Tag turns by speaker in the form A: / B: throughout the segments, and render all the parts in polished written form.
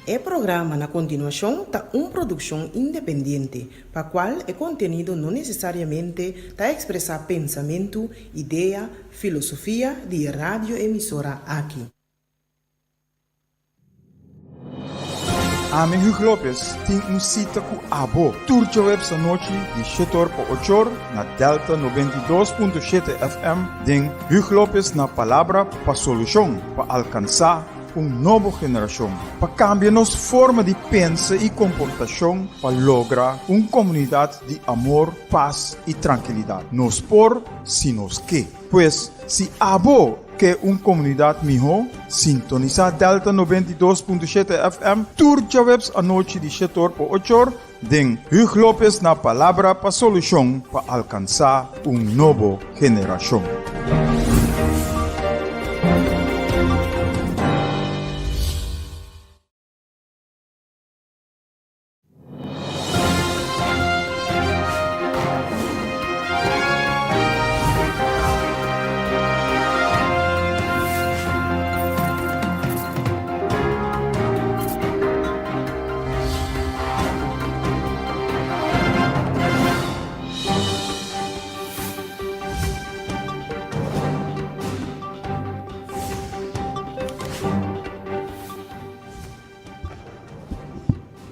A: E programa na kontinuashon ta un produkshon independiente, pa kual e kontenido no nesesariamente ta ekspresá pensamentu, idea, filosofia di e radioemisora aki.
B: Ami Hugo Lopez tin un sita ku abo tur djaweps anochi di shetor pa ochor na Delta 92.7 FM den Hugo Lopez na Palabra pa Solushon pa alkansá un nobo generashon, pa kambia nos forma di pensa i komportashon pa logra un komunidat di amor, pas i trankilidat. Nos por si nos ke. Pues, si abo ke un komunidat mihó, sintonisá Delta 92.7 FM tur djaweps anochi di shetor pa ochor den Huug Lopez na Palabra pa Solushon pa alkansá un nobo generashon.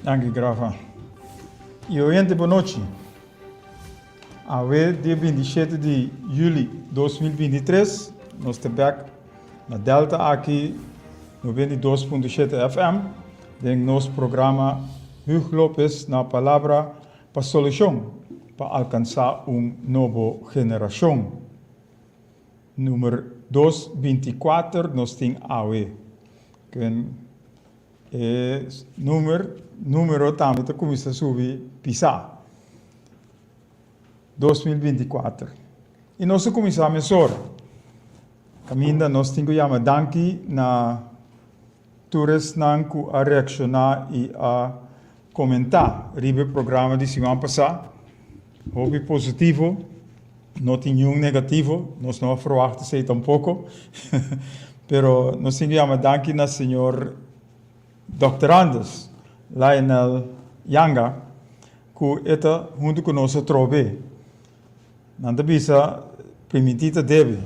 C: Danki Grafa. Y oyente bonochi. Awe dia 27 di juli 2023 nos ta bek na Delta aki 92.7 FM den nos programa Huug Lopez na Palabra pa Solucion pa alcansa un nobo generacion. Numer dos binticuater nos tin awe. Ken e numer numero tambe ta cuminsa subi pisa. 2024. Y nos a cuminsa mesora. Caminda nos tin cu yama danki na tur esnan cu a reacciona y a comenta riba e programa di siman pasa. Hopi positivo, no tin niun negativo, nos no a verwacht esey tampoco. Pero nos tin cu yama danki na señor Dòkter Anders Lionel Yanga cu e ta hunto cu nos atrobe. Nan ta bisa primintí ta debe.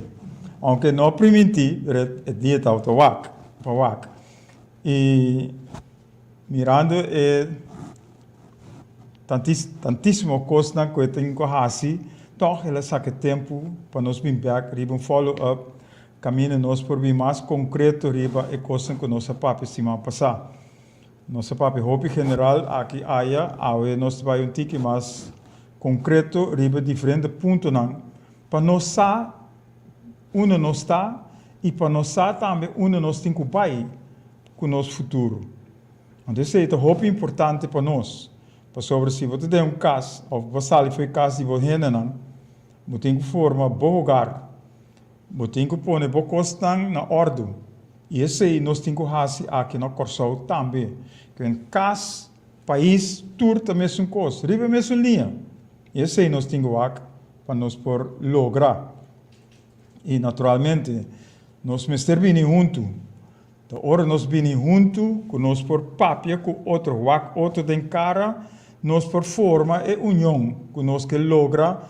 C: Aunke no a primintí, pero e dia tabata wak, pa wak. I mirando e tantis, tantísimo kosnan ku e tin ku hasi, tòg el a saka e tempu pa nos bin bèk riba un follow up kaminda nos por bin mas konkreto riba e kosnan ku nos a papia siman pasá. Nos a papia hopi general aki aya, awe nos ta bai un tiki mas konkreto riba diferente puntonan pa nos sa unda nos ta i pa nos sa tambe unda nos tin ku bai ku nos futuro. Anto esei ta hopi importante pa nos, pasobra si bo ta den un kas òf bo a sali for e kas di bo hendenan, bo tin ku forma bo hogar. Bo tin ku pone bo kosnan na òrdu. I esei nos tin ku hasi aki na Kòrsou tambe. Ken kas, pais, tur ta mesun kos, riba e mesun liña. I esei nos tin ku wak pa nos por logra. I naturalmente nos mester bini huntu. Ta ora nos bini huntu ku nos por papia ku otro, wak otro den kara, nos por forma e union ku nos ke logra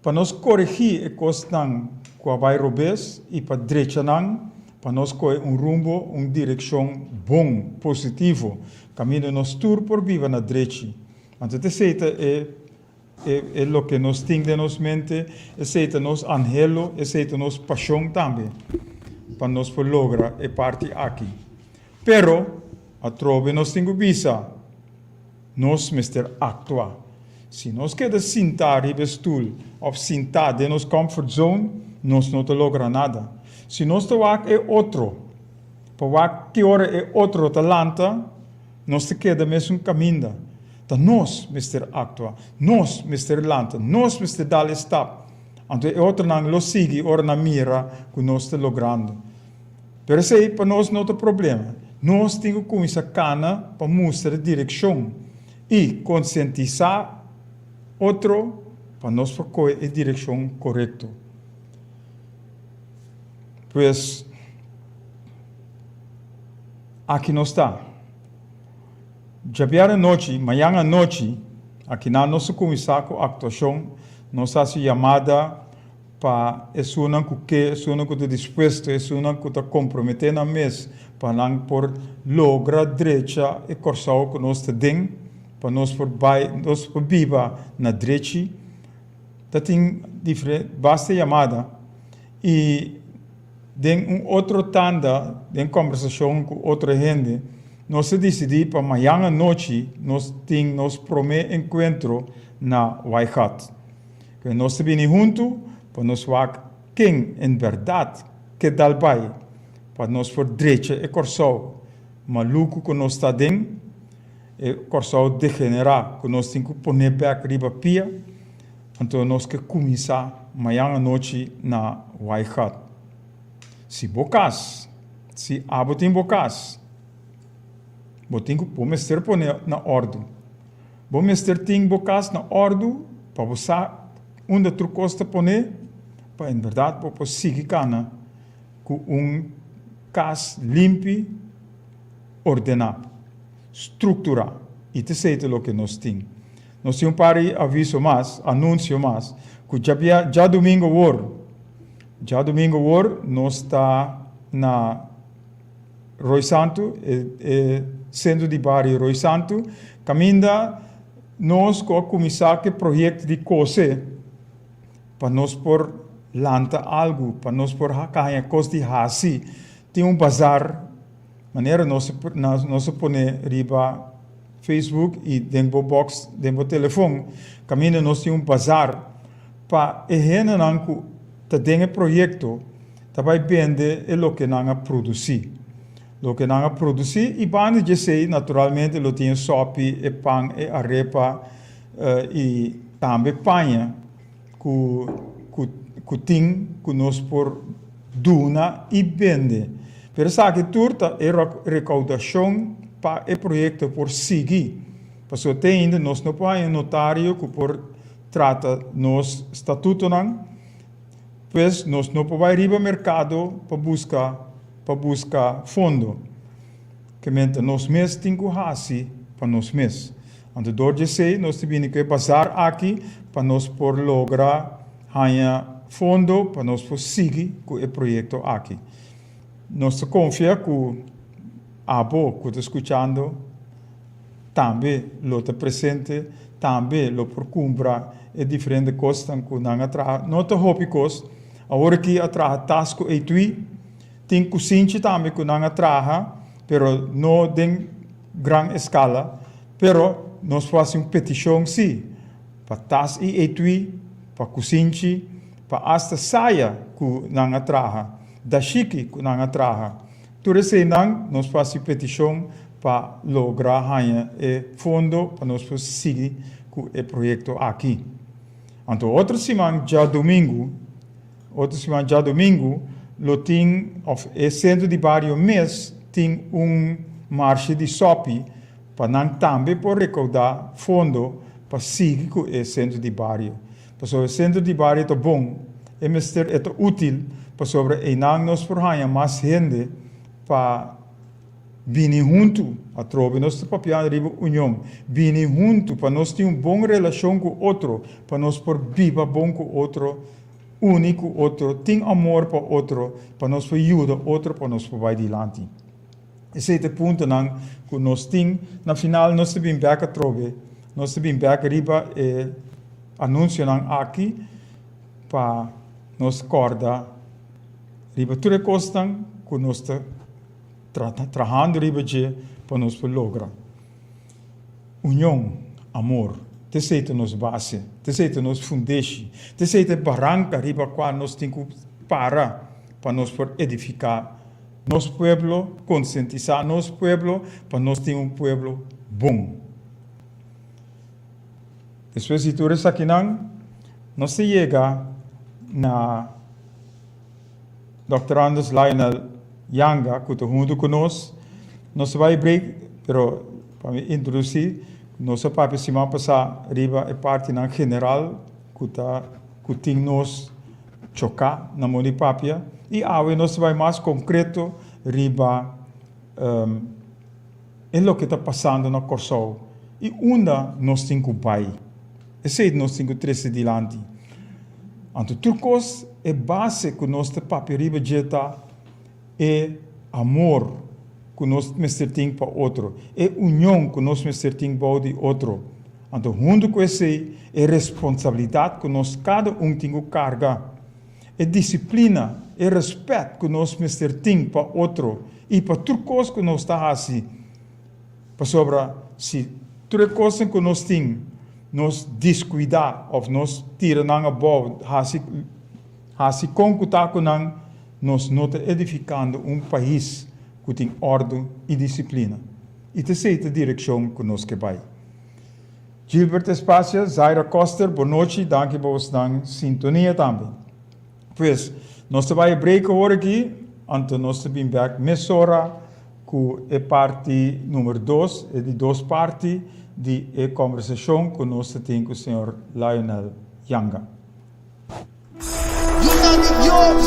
C: Pa nos koregí e kosnan ku a bai robes i pa drecha nan, pa nos kohe un rumbo, un direkshon bon, positivo, kaminda nos tur por biba na drechi. Anto esei ta e e loke nos tin den nos mente, esei ta nos anhelo, esei ta nos pashon tambe, pa nos por logra e parti aki. Pero, atrobe nos tin ku bisa, Nos mester aktua. Si nos keda sintá riba e stul òf sintá den nos comfort zone, nos no ta logra nada. Si nos ta wak e otro pa wak ki ora e otro ta lanta, nos ta keda mesun kaminda. Ta nos mester aktua, nos mester lanta, nos mester dal e stap. Anto e otronan lo sigui ora nan mira ku nos ta logrando. Pero esei pa nos no ta problema. Nos tin ku kuminsá kana pa mustra direkshon i konsientisá otro pa nos por kohe e direkshon korekto. Pues, aki nos ta. Djabièrnè anochi, mañan anochi, akinan nos ta kuminsá ku aktuashon, nos ta hasi yamada pa esunnan ku ke, esunnan ku ta dispuesto, esunnan ku ta komprometé nan mes pa nan por logra drecha e Kòrsou ku nos ta den, pa nos por bai, nos por biba na drechi. Ta tin diferente, basta yamada i den un otro tanda, den kòmbersashon ku otro hende, nos a disidí pa mañan anochi nos tin nos promé enkuentro na Waaigat. Ku nos ta bini huntu pa nos wak ken en bèrdat ke dal bai pa nos por drecha e Kòrsou maluku ku nos ta aden, e Kòrsou degenerá ku nos tin ku pone bèk riba pia. Anto nos ke kuminsá mañan anochi na Waaigat. Si bo kas, si abo tin bo kas, bo tin ku bo mester pone na òrdu. Bo mester tin bo kas na òrdu pa bo sa unda tur kos ta pone pa en bèrdat bo por sigui kana ku un kas limpi, ordená, strukturá. I ta esei ta loke nos tin. Nos tin un par di aviso mas, anunsio mas, ku djabia, djadumingu awor, djadumingu awor nos ta na Rooi Santu, e e sentro di bario Rooi Santu, kaminda nos ku a kuminsá ku e proyekto di kose pa nos por lanta algu, pa nos por haña kos di hasi. Tin un bazar, manera nos nos a pone riba Facebook i den bo box den bo telefon, kaminda nos tin un bazar pa e hendenan ku ta den e proyekto ta bai bende e loke nan a produsí. Loke nan a produsí i banda di esei naturalmente lo tin e sòpi, e pan, e arepa i tambe paña ku ku ku tin ku nos por duna i bende. Pero esaki tur ta e rekoudashon pa e proyekto por sigui. Pasobra te ainda nos no por haña notario ku por trata nos statutonan. Pues nos no por bai riba merkado pa buska pa buska fondo. Ke menta nos mes tin ku hasi pa nos mes. Anto dor di esei nos ta bini ku e bazar aki pa nos por logra haña fondo pa nos por sigui ku e proyekto aki. Nos ta konfia ku abo ku ta skuchando tambe lo ta presente, tambe lo por kumpra e diferente kosnan ku nan a traha. No ta hopi kos, awor aki a traha tas ku etui, tin kusinchi tambe ku nan a traha, pero no den gran eskala, pero nos por hasi un petishon si, pa tas i etui, pa kusinchi, pa asta saya ku nan a traha, dashiki ku nan a traha. Tur eseinan nos por hasi petishon pa logra haña e fondo pa nos por sigui ku e proyekto aki. Anto otro siman djadumingu, otro siman djadumingu lo tin òf e sentro di bario mes tin un marshe di sòpi pa nan tambe por rekoudá fondo pa sigui ku e sentro di bario. Pasobra e sentro di bario ta bon, e mester e ta útil pasobra einan nos por haña mas hende pa bini huntu. Atrobe nos ta papia riba union. Bini huntu pa nos tin un bon relashon ku otro, pa nos por biba bon ku otro, uni ku otro, tin amor pa otro, pa nos por yuda otro pa nos por bai dilanti. Esei ta e puntonan ku nos tin. Na final nos ta bin bek atrobe, nos ta bin bek riba e anunsionan aki pa nos kòrda riba tur e kosnan ku nos ta trahando riba dje pa nos por logra. Union, amor, ta esei ta nos base, ta esei ta nos fundeshi, ta esei ta e baranka riba kua nos tin ku para pa nos por edifiká nos pueblo, konsientisá nos pueblo pa nos tin un pueblo bon. Despues di tur esakinan, nos ta yega na Dòkter Anders Lionel Janga ku ta huntu ku nos. Nos ta bai break, pero pa mi introdusí, nos a papia siman pasá riba e partinan general ku ta ku tin nos choká na moda di papia i awe nos ta bai mas konkreto riba. e loke ta pasando na Kòrsou i unda nos tin ku bai. Esei nos tin ku trese dilanti. Anto tur kos e base ku nos ta papia riba dje ta e amor ku nos mester tin pa otro, e union ku nos mester tin bou di otro. Anto huntu ku esei e responsabilidat ku nos kada un tin ku karga, e disiplina, e rèspèt ku nos mester tin pa otro i pa tur kos ku nos ta hasi. Pasobra si tur e kosnan ku nos tin nos diskuidá òf nos tira nan abou, hasi hasi kon ku ta ku nan, nos no ta edifikando un pais ku tin òrdu i disiplina. I ta esei ta direkshon ku nos ke bai. Gilbert Espacia, Zaira Koster, bonochi, danki pa bosnan sintonia tambe. Pues, nos ta bai e break awor aki, anto nos ta bin bek mesora ku e parti number dos, e di dos parti di e kombersashon ku nos ta tin ku señor Lionel Janga.
D: Yunan di Dios,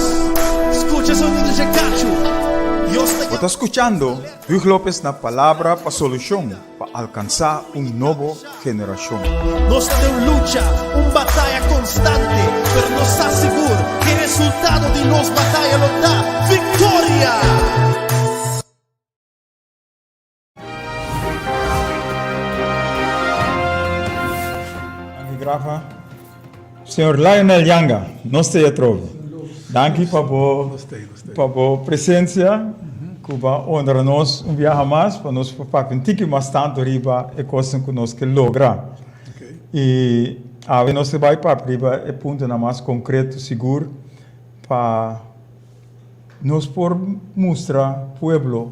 D: skucha sonido dje kachu. Dios ta
B: Bo ta skuchando Huug Lopez na Palabra pa Solushon pa alkansá un nobo generashon.
D: Nos ta den un lucha, un bataya konstante, pero nos sa sigur ku e resultado di nos bataya lo ta viktoria!
C: Danki Grafa. Señor Lionel Janga, nos ta atrobe. Danki pa bo pa bo presencia ku bo a honra nos un biaha mas pa nos por papia un tiki mas tantu riba e kosnan ku nos ke logra. I awe nos ta bai papia riba e puntonan mas konkreto sigur pa Nos por mustra pueblo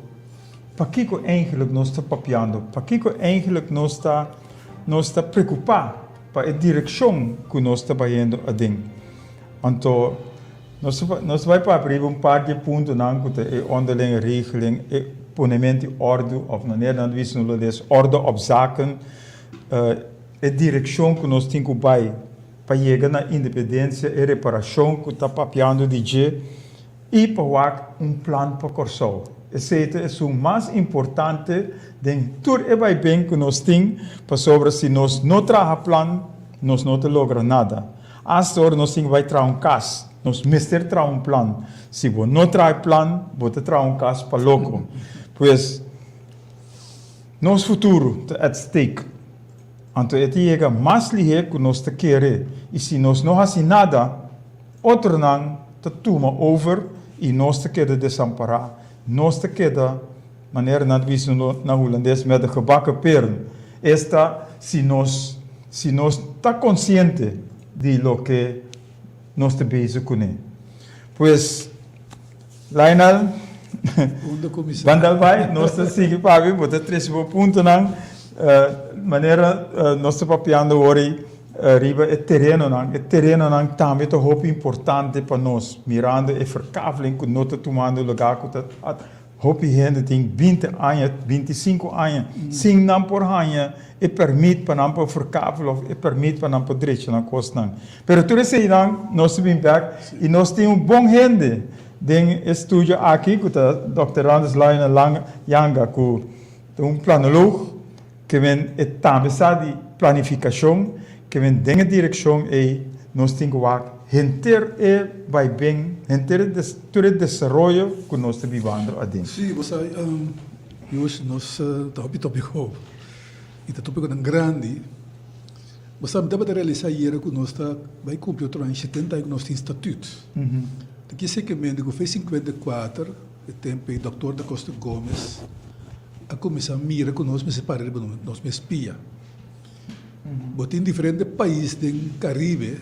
C: pakiko eigenlijk nos ta papiando, pakiko eigenlijk nos ta nos ta preocupa pa e direccion cu nos ta bayendo aden. Anto nos nos ta bay papia riba un par di e puntonan cu ta e onderlinge regeling, e ponemento di ordo of na Nederland bisa nos lo des orde op zaken, e direccion cu nos tin cu bay. Pa yega na independensia e reparashon ku ta papiando di dje i pa wak un plan pa Kòrsou. Esei ta esun mas importante den tur e baiben ku nos tin pasobra si nos no traha plan nos no ta logra nada. Asta ora nos tin ku bai traha un kas nos mester traha un plan. Si bo no traha e plan bo ta traha un kas pa loko. Pues nos futuro ta at stake. Anto e ta yega mas lihé ku nos ta kere, i si nos no hasi nada, otronan ta tuma over i nos ta keda desampará. Nos ta keda, manera nan ta bisa na hulandes, met de gebakken peren. Esta, si nos si nos ta konsiente di loke nos ta bezig kuné. Pues. Lionel, ban dal bai, nos ta sigui papia, bo ta trese bo puntonan, manera nos ta papiando awor ei riba e terenonan, e terenonan tambe ta hopi importante pa nos, mirando e verkaveling ku no ta tumando lugar ku ta hopi hende tin binti aña, binti sinku aña sin nan por haña e permit pa nan por verkavel of e permit pa nan por drecha nan kosnan. Pero tur eseinan nos ta bin bek i nos tin un bon hende den e studio aki ku ta Dòkter Randers Lionel Lang Janga ku ta un planoloog ke men e tambe sa di planifikashon ke men den e direkshon ei nos tin ku wak henter e baiben henter e tur e desaroyo ku nos ta bibando aden.
E: Sí, bo sa Josh nos ta hopi tópiko i ta tópikonan grandi. Bo sa, mi tabata realisá ayera ku nos ta bai kumpli otro aña setenta aña ku nos tin statüt. Ta kise ke mende ku fe 54, e tempu ei Dòktor Da Costa Gomez a kuminsá mira ku nos mester para riba nos mes pia. Bo tin diferente pais den Karibe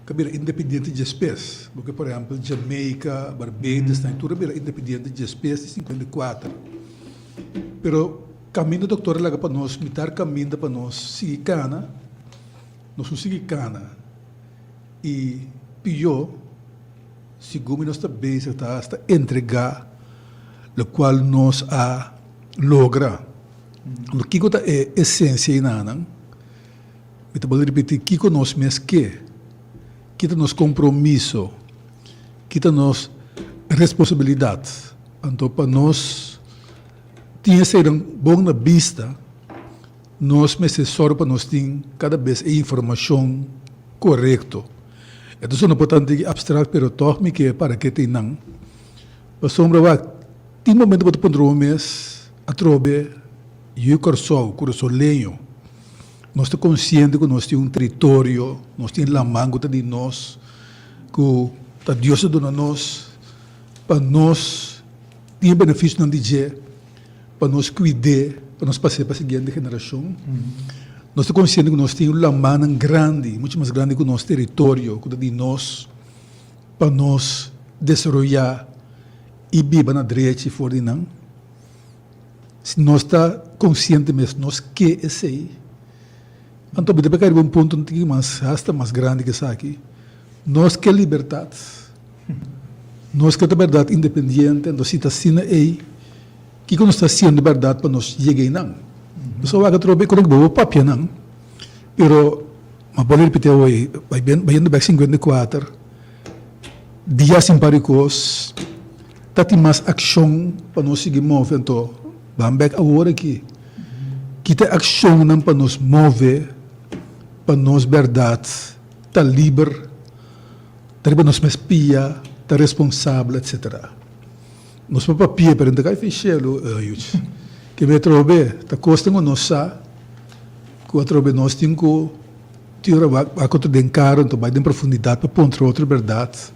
E: ku a bira independiente djespes. Bo ke por ehèmpel Jamaica, Barbados, nan tur a bira independiente djespes di 54. Pero Kaminda doktor a laga pa nos mitar kaminda pa nos sigui kana, nos no sigui kana i pió segun mi nos ta bezig ta hasta entregá lokual nos a logra. Anto kiko ta e esensia enanan? Mi ta bolbe ripití kiko nos mes ke, ki ta nos kompromiso, ki ta nos responsabilidat. Anto pa nos. tin eseinan bon na bista, nos mester sòru pa nos tin kada bes e informashon korekto. E ta sona por tantu abstrakt pero tòg mi ke para ke tin nan. Pasobra wak, tin momento bo ta puntra bo mes atrobe yu Kòrsou, kurasoleño, nos ta konsiente ku nos tin un teritorio, nos tin laman ku ta di nos, ku ta Dios a duna nos pa nos tin e benefisionan di dje, pa nos kuid'é, pa nos pas'é pa siguiente generashon. Nos ta konsiente ku nos tin un lamannan grandi, muchu mas grandi ku nos teritorio ku ta di nos. Pa nos desaroyá i biba na drechi for di nan. Si nos ta konsiente mes nos ke esei, anto bo debe kai riba un punto un tiki mas, hasta mas grandi ke esaki, nos ke libertat, nos ke ta bèrdat independiente, anto si ta asina ei, kiko nos ta hasiendo bèrdat pa nos yega einan? Pasobra wak atrobe ku bo por papia nan, pero. Ma por ripiti awor, bayendo bek 54 dia sin pari kos, ta tin mas akshon pa nos sigui move, anto ban bek awor aki. Kita e akshonnan pa nos move, pa nos bèrdat ta liber, ta riba nos mes pia, ta responsabel, etsetera. Nos por papia, pero no ta kai fin shelu, yuchi. Ke mi atrobe ta kosnan ku nos sa. Ku atrobe nos tin ku tin ora wak otro den karo anto bai den profundidat pa puntra otro bèrdat.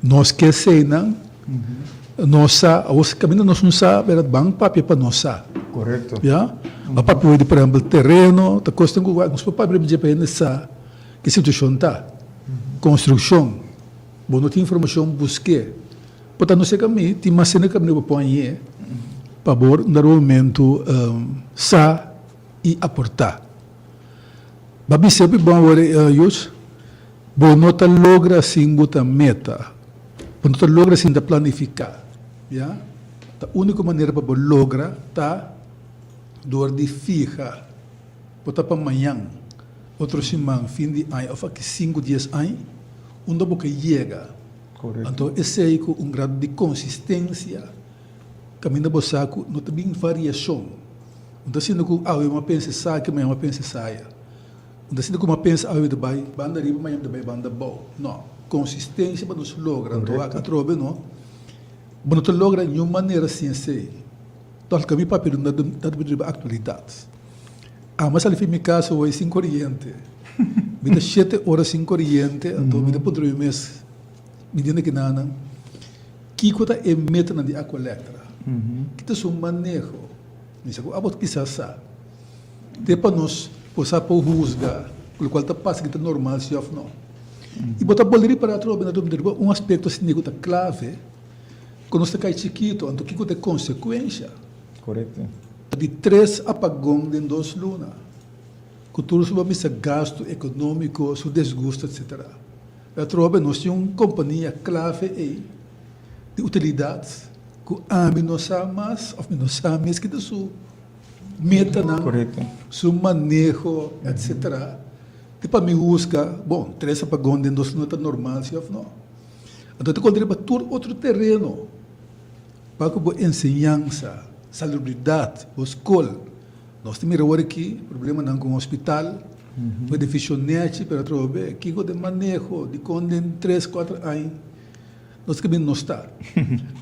E: Nos ke eseinan, nos sa, awor si kaminda nos no sa bèrdat ban papia pa nos sa.
C: Korekto.
E: Ya? Ban papia hoy di por ehèmpel tereno, ta kosnan ku wak nos por papia riba dje pa hende sa ki situashon ta. Konstrukshon, bo no tin informashon busk'é. Por ta no se kami, tin mas hende kaminda ku por hañ'é pa bo na un momento sa i aportá. Bo a bisa hopi bon awor, Joost, bo no ta logra sin bo ta meta, bo no ta logra sin ta planifiká, ya. Ta úniko manera pa bo logra ta dor di fiha, bo ta pa mañan, otro siman, fin di aña òf aki sinku, dies aña, unda bo ke yega. Anto esei ku un grado di konsistensia kaminda bo sa ku no ta bin variashon. No ta sinti ku awe mi a pensa esaki, mañan mi a pensa esaya. No ta sinti ku mi a pensa awe mi ta bai banda riba, mañan mi ta bai banda abou. No, konsistensia pa nos logra. Anto wak atrobe no, bo no ta logra niun manera sin esei. Tòg loke mi papia ta riba aktualidat. Amo a sali fi mi kas awor sin koriente. Mi ta shete ora sin koriente, anto mi ta puntra mi mes, mi dende kinanan, kiko ta e metanan di Aqualectra? Ki ta su maneho? Mi sa ku abo kisas sa. Te pa nos por sa por husga ku lokual ta pasa ki ta normal si òf no. I bo ta bolbe ripará atrobe na riba un aspekto asina ku ta klave ku nos ta kai chikito, anto kiko ta e konsekuensha?
C: Korekto.
E: Ta di tres apagon den dos luna, ku tur su misa gastu ekonómiko, su desgusto etsetera. Atrobe nos tin un kompania klave ei di utilidat ku ami no sa mas òf mi no sa mes ki ta su metanan, su maneho etsetera. Te pa mi husga, bon, tres apagon den dos luna ta normal si òf no. Anto ta konta riba tur otro tereno. Pa ku bo enseñansa, salubridat, bo skol. Nos ta mira awor aki problemanan ku hospital, un edifisio nechi, pero atrobe kiko den maneho, dikon den tres, kuater aña nos ta kaminda nos ta.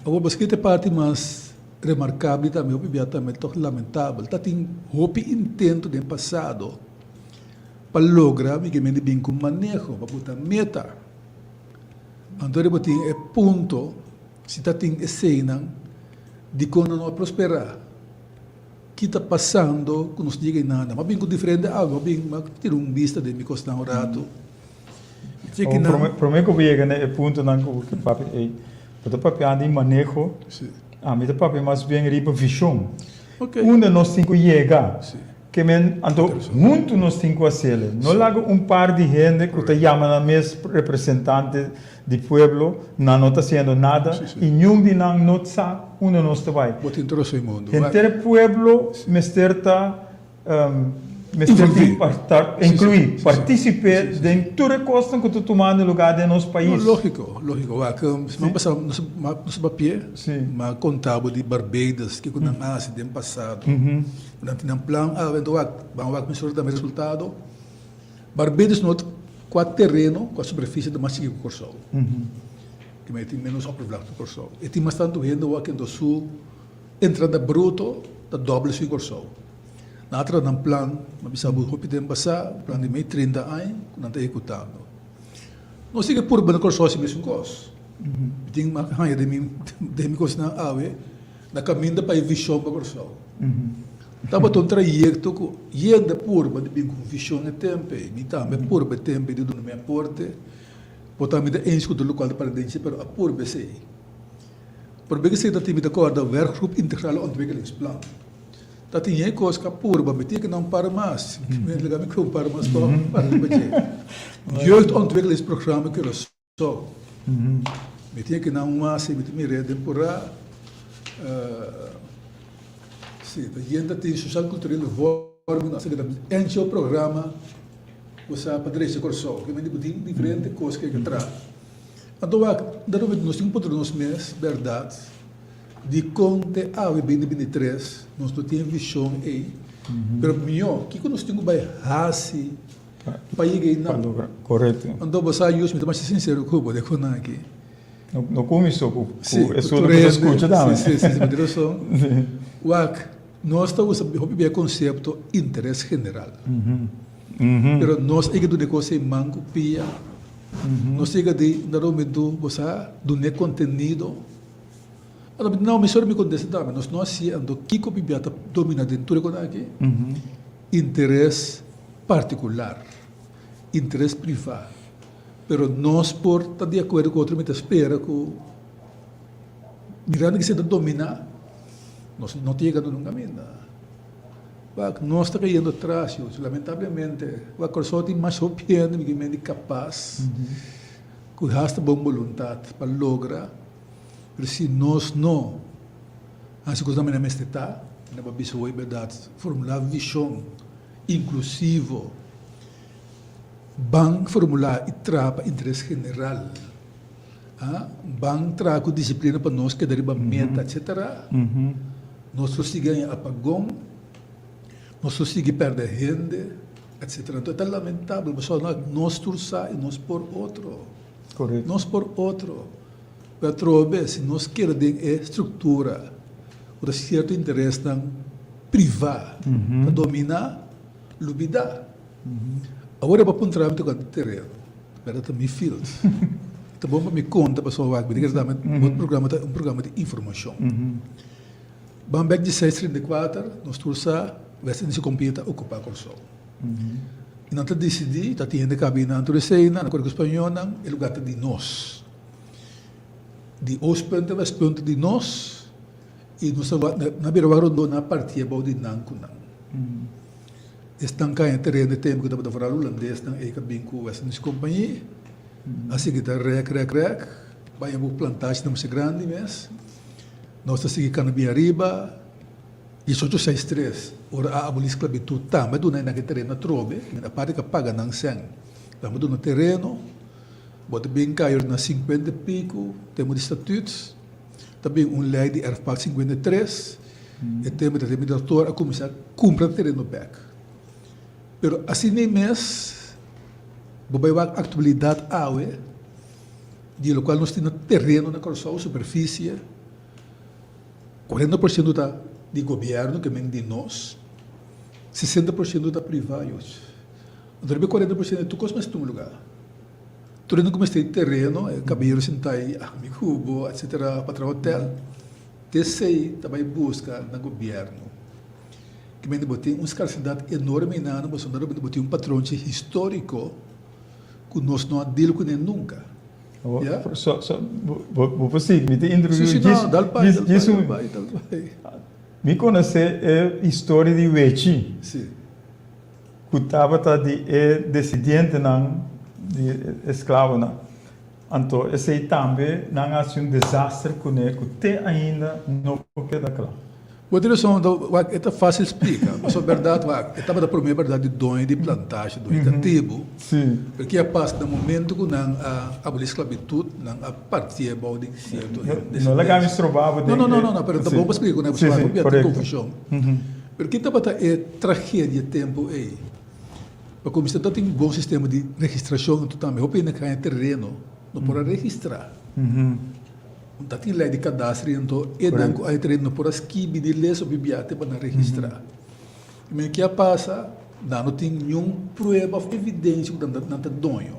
E: Awor paske ta e parti mas remarkabel i tambe hopi bia tambe tòg lamentabel, ta tin hopi intento den pasado pa logra migemente bin ku maneho, pa buta meta. Anto riba tin e punto. Si ta tin eseinan, dikon nan no a prosperá? Ki ta pasando ku nos yega einanda? M'a bin ku diferente algu, m'a bin, m'a tira un bista den mi kosnan un ratu. Mi cheki nan.
C: Promé ku bo yega na e puntonan ku bo ke papia ei, bo ta papia di maneho, ami ta papia mas bien riba vishon. Unda nos tin ku yega? Ke men, anto huntu nos tin ku hasiel. No laga un par di hende ku ta yama nan mes representante di pueblo, nan no ta hasiendo nada i niun di nan no sa unda nos ta bai.
E: Bo tin troso e mundu.
C: Henter e pueblo mester ta. mester tin ta inkluí, partisip'é den tur e kosnan ku ta tumando lugá den nos pais.
E: No, lógiko, lógiko. Wak, siman pasá nos a papia, mi a konta bo di Barbados, kiko nan a hasi den pasado. Nan tin nan plan awe, anto wak, ban wak mesora tambe resultado. Barbados no ta kua tereno, kua superfisie ta mas chiki ku Kòrsou. Kimen e tin ménos oppervlakte ku Kòrsou. E tin mas tantu hende wak anto su entrada bruto ta dòbel su Kòrsou. Nan a traha nan plan, mi a bisa bo hopi tempu pasá, un plan di mei 30 aña ku nan ta ehekutando. Nos sigui purba na Kòrsou hasi mesun kos. Mi tin mas haña den mi den mi kosnan awe na kaminda pa e vishon pa Kòrsou. Tabata un trayekto ku yende purba di bin ku un vishon e tempu ei. Mi tambe a purba e tempu ei di duna mi aporte. Por ta mi ta eens ku tur lokual ta para den dje, pero a purba esei. Promé ku esei ta tin mi ta kòrda Werkgroep Integrale Ontwikkelingsplan. Ta tin e kos ku a purba, mi tin ku nan para mas. Mi a laga mi ku un para mas tòg para riba dje. Jeugdontwikkelingsprogramma Curaçao. Mi tin ku nan un hasi, mi tin mir'é den purá. Si, ta yenta tin Sociaal Culturele Vorming, asina ta NGO programa ku sa pa drecha Kòrsou. Ke mende bo tin diferente kos ku e ke traha. Anto wak, darobe nos tin ku puntra nos mes bèrdat dikon te awe 2023 nos no tin e vishon ei, pero mihó kiko nos tin ku bai hasi pa yega einan? Anto bo sa Yus, mi ta masha sinsero ku bo den konan aki.
C: No kuminsó ku esun ku ta skucha tambe.
E: Si, si, si, bo tin rason. Wak, nos ta usa hopi bia e konsepto interes general. Pero nos a yega duna e kos ei man ku pia. Nos a yega di na romedu, bo sa, duna e kontenido. Anto mi di, no, mesora mi kontesta tambe. Nos no hasié, anto kiko bibia ta domina den tur e kos aki? Interes partikular, interes privá. Pero nos por ta di akuerdo ku otro, mi ta spera ku mirando ki esei ta dominá, nos no ta yegando nunka ainda. Wak, nos ta kayendo atras, yu. Lamentablemente, wak, Kòrsou tin mas hopi hende mi mente kapas ku hasta bon boluntat pa logra, pero si nos no hasi kos na manera mester ta, nan por bisa hoy bèrdat, formulá vishon inklusivo, Ban formulá i traha pa interes general. Ban traha ku disiplina pa nos keda riba meta, etcetera. Nos lo sigui haña apagon, nos lo sigui pèrdè hende, etcetera. Enton e ta lamentabel pasobra nos tur sa i nos por otro. Nos por otro. Pero atrobe si nos keda den e struktura ku ta sierto interesnan privá ta dominá, lubidá. Awor e bo puntra mi tocante tereno, berdad ta mi field. Ta bon pa mi conta pasobra wak mi ta kere dame bo programa ta un programa di informacion. Ban bek di seis 34 nos tur sa West Indische Compagnie ta ocupa Corsou. Y nan ta dicidi, ta tin hende cabi nan tur esey nan, acuerdo cu spañolnan, e lugar ta di nos. Di Oostpunt te Westpunt ta di nos y nos ta na bira wak rondó nan a parti abou di nan cu nan. Esnan kaña tereno e tempu ku tabata foral hulandesnan ei ka bin ku West Indische Compagnie. A sigui ta rèk rèk rèk bai bo plantashinan masha grandi mes. Nos ta sigui kana bin ariba. Diesocho seis tres, ora a abolí sklabitut tambe a duna e nan e tereno atrobe, aparte ku a paga nan sèn, tambe a duna tereno. Bo ta bin kai ora na sinkuenta i piku, tempu di statut. Ta bin un lei di erfpacht 53, e tempu ta mi doktor a kuminsá kumpra tereno bèk. Pero asina ei mes bo bai wak aktualidat awe di lokual nos tin na tereno na Kòrsou, superfisie, 40% ta di gobièrnu ke men di nos, 60% ta privá yos. Anto riba e 40% tur kos mester tuma lugá. Tur hende ku mester e tereno, e kabeyero sintá ei, ami ku bo, etsetera, pa traha hotel, te esei ta bai buska na gobièrnu. Kimente bo tin un skarsidat enorme einan, pasobra bo tin un patronchi históriko ku nos no a deal kuné nunka. Ya?
C: So, so, bo, bo por sigui, mi ta introduci
E: Sí, sí, no, dal pai, dal pai, dal pai, dal pai.
C: Mi konosé e historia di Wechi.
E: Sí.
C: Ku tabata di e desidientenan di e esklabonan. Anto esei tambe nan a hasi un desaster kuné ku te ainda no por keda kla.
E: Bo tin rason, wak, e ta fásil splika. Pasobra bèrdat, wak, e tabata promé bèrdat di doño di plantashi, doño di katibu. Pero ke a pasa na momento ku nan a abolí sklabitut, nan a partié bou di sierto
C: desendensia. No laga mi stroba bo den e.
E: No, no, no, no, pero ta bon pa splika ku nan, pasobra hopi a tin konfushon. Pero ke tabata e tragedia e tempu ei? Pa kuminsá no tin bon sistema di registrashon, anto tambe hopi hende haña tereno no por a registrá. Ta tin lei di kadastre anto enan ku a tereno no por a skibi ni lesa of bia te pa nan registrá. I men ke a pasa? Nan no tin niun prueba of evidensia ku nan ta doño.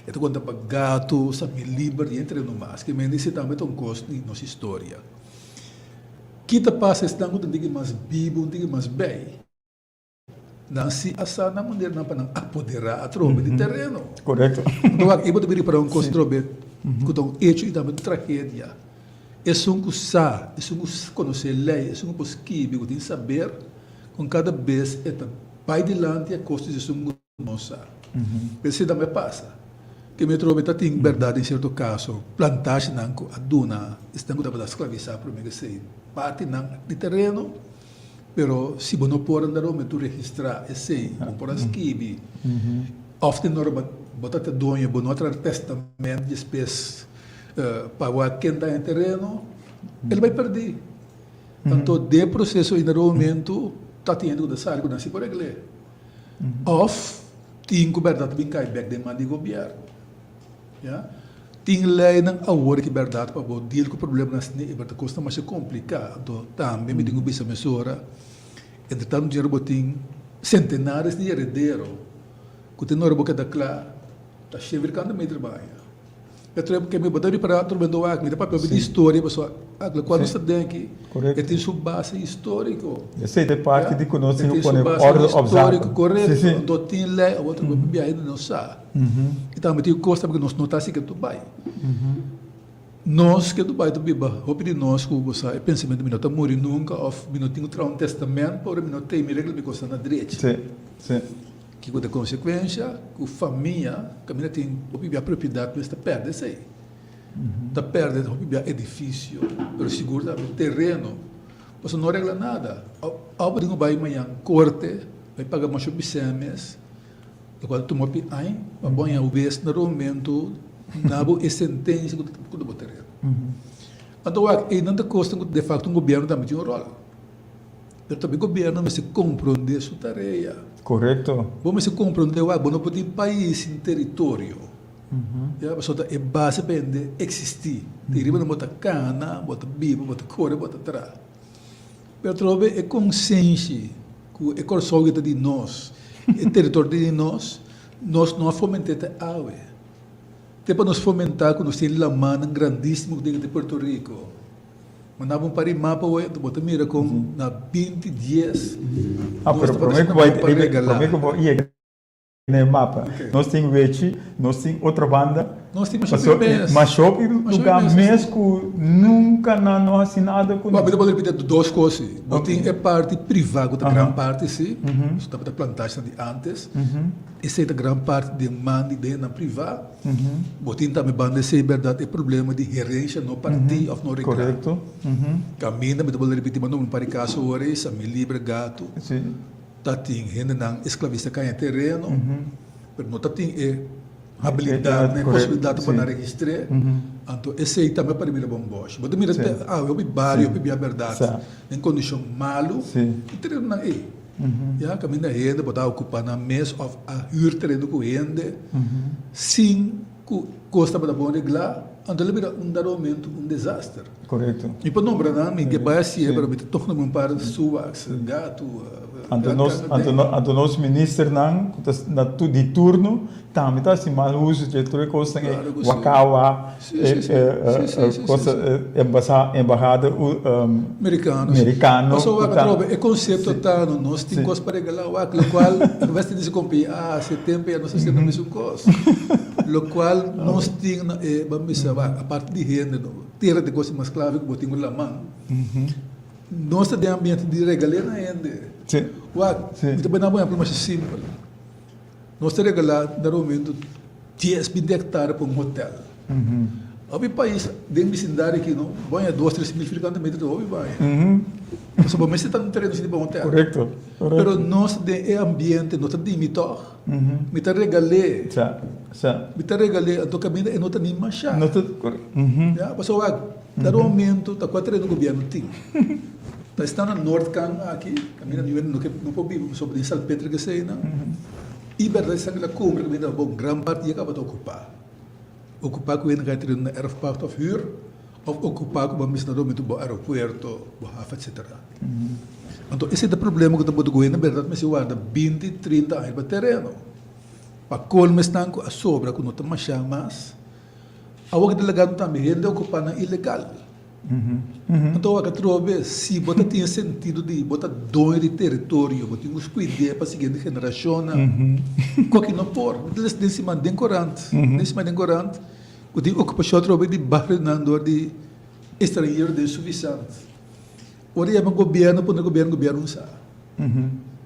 E: E ta konta pa gato, sa mi liber di e tereno mas. Ke men esei tambe ta un kos di nos historia. Ki ta pasa esnan ku ta un tiki mas bibu, un tiki mas bei? Nan si a sa nan manera nan pa nan apoderá atrobe di tereno.
C: Korekto.
E: Anto wak, e bo ta bira para un kos atrobe ku ta un echo i tambe un tragedia. Esun ku sa, esun ku konosé lei, esun ku por skibi, ku tin saber, kon kada bes e ta bai dilanti a kosto di esun ku no sa. P'esei tambe a pasa. Ke mi atrobe ta tin bèrdat den sierto kaso, plantashinan ku a duna esnan ku tabata sklavisá promé ku esei partinan di tereno, Pero si bo no por anda rome tu registrá esei, bo por a skibi. Òf tin ora bo ta ta doño, bo no a traha tèstamènt despes pa wak ken ta e tereno, el bai pèrdí. Anto den e proseso ei na romementu ta tin hende ku ta sali ku nan si por regl'é. Òf tin ku bèrdat ta bin kai bèk den man di gobièrnu. Ya. Tin leinan awor ki bèrdat pa bo deal ku problemanan asina e ta kosnan masha kompliká. Anto tambe mi tin ku bisa mesora, entre tantu dinero bo tin sentenares di heredero ku tin ora bo keda kla ta shen virkante meter baña. Petro ke mi bo ta ripará otro bendo wak mi ta papia di historia pasobra lokual nos ta den aki e tin su base históriko.
C: Esei ta e parti di ku nos tin ku pone orde op zaken.
E: Korekto. Anto tin lei awor ta biaha hende no sa. I tambe tin kos tambe ku nos no ta hasi ke Dubai. Nos ke Dubai ta biba, hopi di nos ku bo sa e pensamentu mi no ta muri nunka òf mi no tin ku traha un tèstamènt pasobra mi no tei mi regla mi kosnan na drechi. Kiko ta e konsekuensha? Ku famia kaminda tin hopi bia propiedat mes ta pèrdè esei. Ta pèrdè hopi bia edifisio, pero sigur tambe tereno. Pasobra no regla nada. Òf bo tin ku bai mañan korte, bai paga masha bisè mes. Lokual tuma pi añ pa bo haña wes na romentu na bo e sentensia ku ta bo tereno. Anto wak einan ta kosnan ku defakto un gobièrnu tambe tin un ròl. Pero tambe gobièrnu mester komprondé su tarea.
C: Korekto.
E: Bo mester komprondé wak bo no por tin pais sin teritorio. Ya pasobra ta e base pa hende eksistí. Di riba nan bo ta kana, bo ta biba, bo ta kore, bo ta traha. Pero atrobe e konsenshi ku e Kòrsou ta di nos, e teritorio ta di nos, nos no a foment'é te awe. Te pa nos fomentá ku nos tin lamannan grandísimo ku tin di Puerto Rico. Manda bo un par di mapa awor bo ta mira kon na binti dies nos tabata haciendo bon pa regalá.
C: Na e mapa. Nos tin Wechi, nos tin Otrobanda.
E: Nos tin mashopi mes.
C: Mashopi luga mes ku nunka nan no hasi nada ku
E: nan. Bo ta repiti dos kos si. Bo tin e parti priva ku ta gran parti si, su tabata plantashinan di antes. Esei ta gran parti den man di bennan priva. Bo tin tambe banda esei bèrdat e problema di herensha no partí òf no reglá. Kaminda mi ta bolbe repiti, manda un par di kaso ora ei, Samí Libre Gato. Ta tin hendenan esclavista caña tereno, pero no ta tin e habilidad, e posibilidad pa nan registr'é. Anto esey tambe pa bira bon boshi. Bo ta mira te awe hopi bario, hopi bia berdad den condicion malu, e terenonan ey. Ya, caminda hende bo ta ocupa nan mes of a huur tereno cu hende sin cu cos tabata bon reglá, anto lo bira un dado momento un desaster.
C: Korekto.
E: Mi por nombra nan, mi ke bai hasié, pero mi ta tòg nombra un par Suwax, Gatu,
C: Anto nos, anto no, anto nos ministernan ku ta na tu di turno tambe ta hasi mal uso dje tur e kosnan ei,
E: Klaro ku si.
C: Wakawa,
E: Si, si, si. Si, si, si, si,
C: kosa,
E: si.
C: embasa, embahada u
E: Merikano, si.
C: merikano
E: Pasobra
C: ku
E: wak
C: ta
E: atrobe e konsepto
C: si,
E: ta no nos tin
C: si.
E: kos pa regalá wak, lokual en bes di disi kompia ah hasi tempu ya nos a hasiendo mesun kos. Lokual nos tin na e ban bisa wak aparte di hende no tera ta e kos mas klave ku bo tin ku laman. Nos ta den ambiente di regal'é na hende. Wak, mi ta bai na bo ehempel masha simpel. Nos ta regalá na momento dies, binti hektare pa un hotel. Hopi pais den bisindario aki no baña dos tres mil firkante meter ta hopi baña. Pasobra bo mester ta un tereno asina pa un hotel.
C: Korekto, korekto.
E: Pero nos den e ambiente no ta di mi tòg. Mi ta regal'é.
C: Sa, sa.
E: Mi ta regal'é anto kaminda e no ta ni mashá.
C: No ta,
E: Ya, pasobra wak, dado momento ta kua tereno gobièrnu tin. Ta esnan na noordkant aki, kaminda niun hende no ke no por biba pasobra den salpeter keseinan. I bèrdat esaki la kumpra kaminda bo gran parti ya kaba ta okupá. Okupá ku hende kai tereno na erfpacht òf hür, òf okupá ku bo a mester na bo aeropuerto, bo haven etsetera. Anto esei ta problema ku ta bota ku hende bèrdat mester warda binti, trinta aña riba tereno. Pa kolmo esnan ku a sobra ku no ta mashá mas, awor ki ta lagando tambe hende okupá nan ilegal. Anto wak atrobe, si bo ta tin e sentido di bo ta doño di teritorio, bo tin ku skuid'é pa siguiente generashonnan, koki no por. Mi ta lesa den siman den korant, den siman den korant, ku tin okupashon atrobe di barionan dor di estranhero den Suffisant. Ora yama gobierno pone gobierno, gobierno no sa.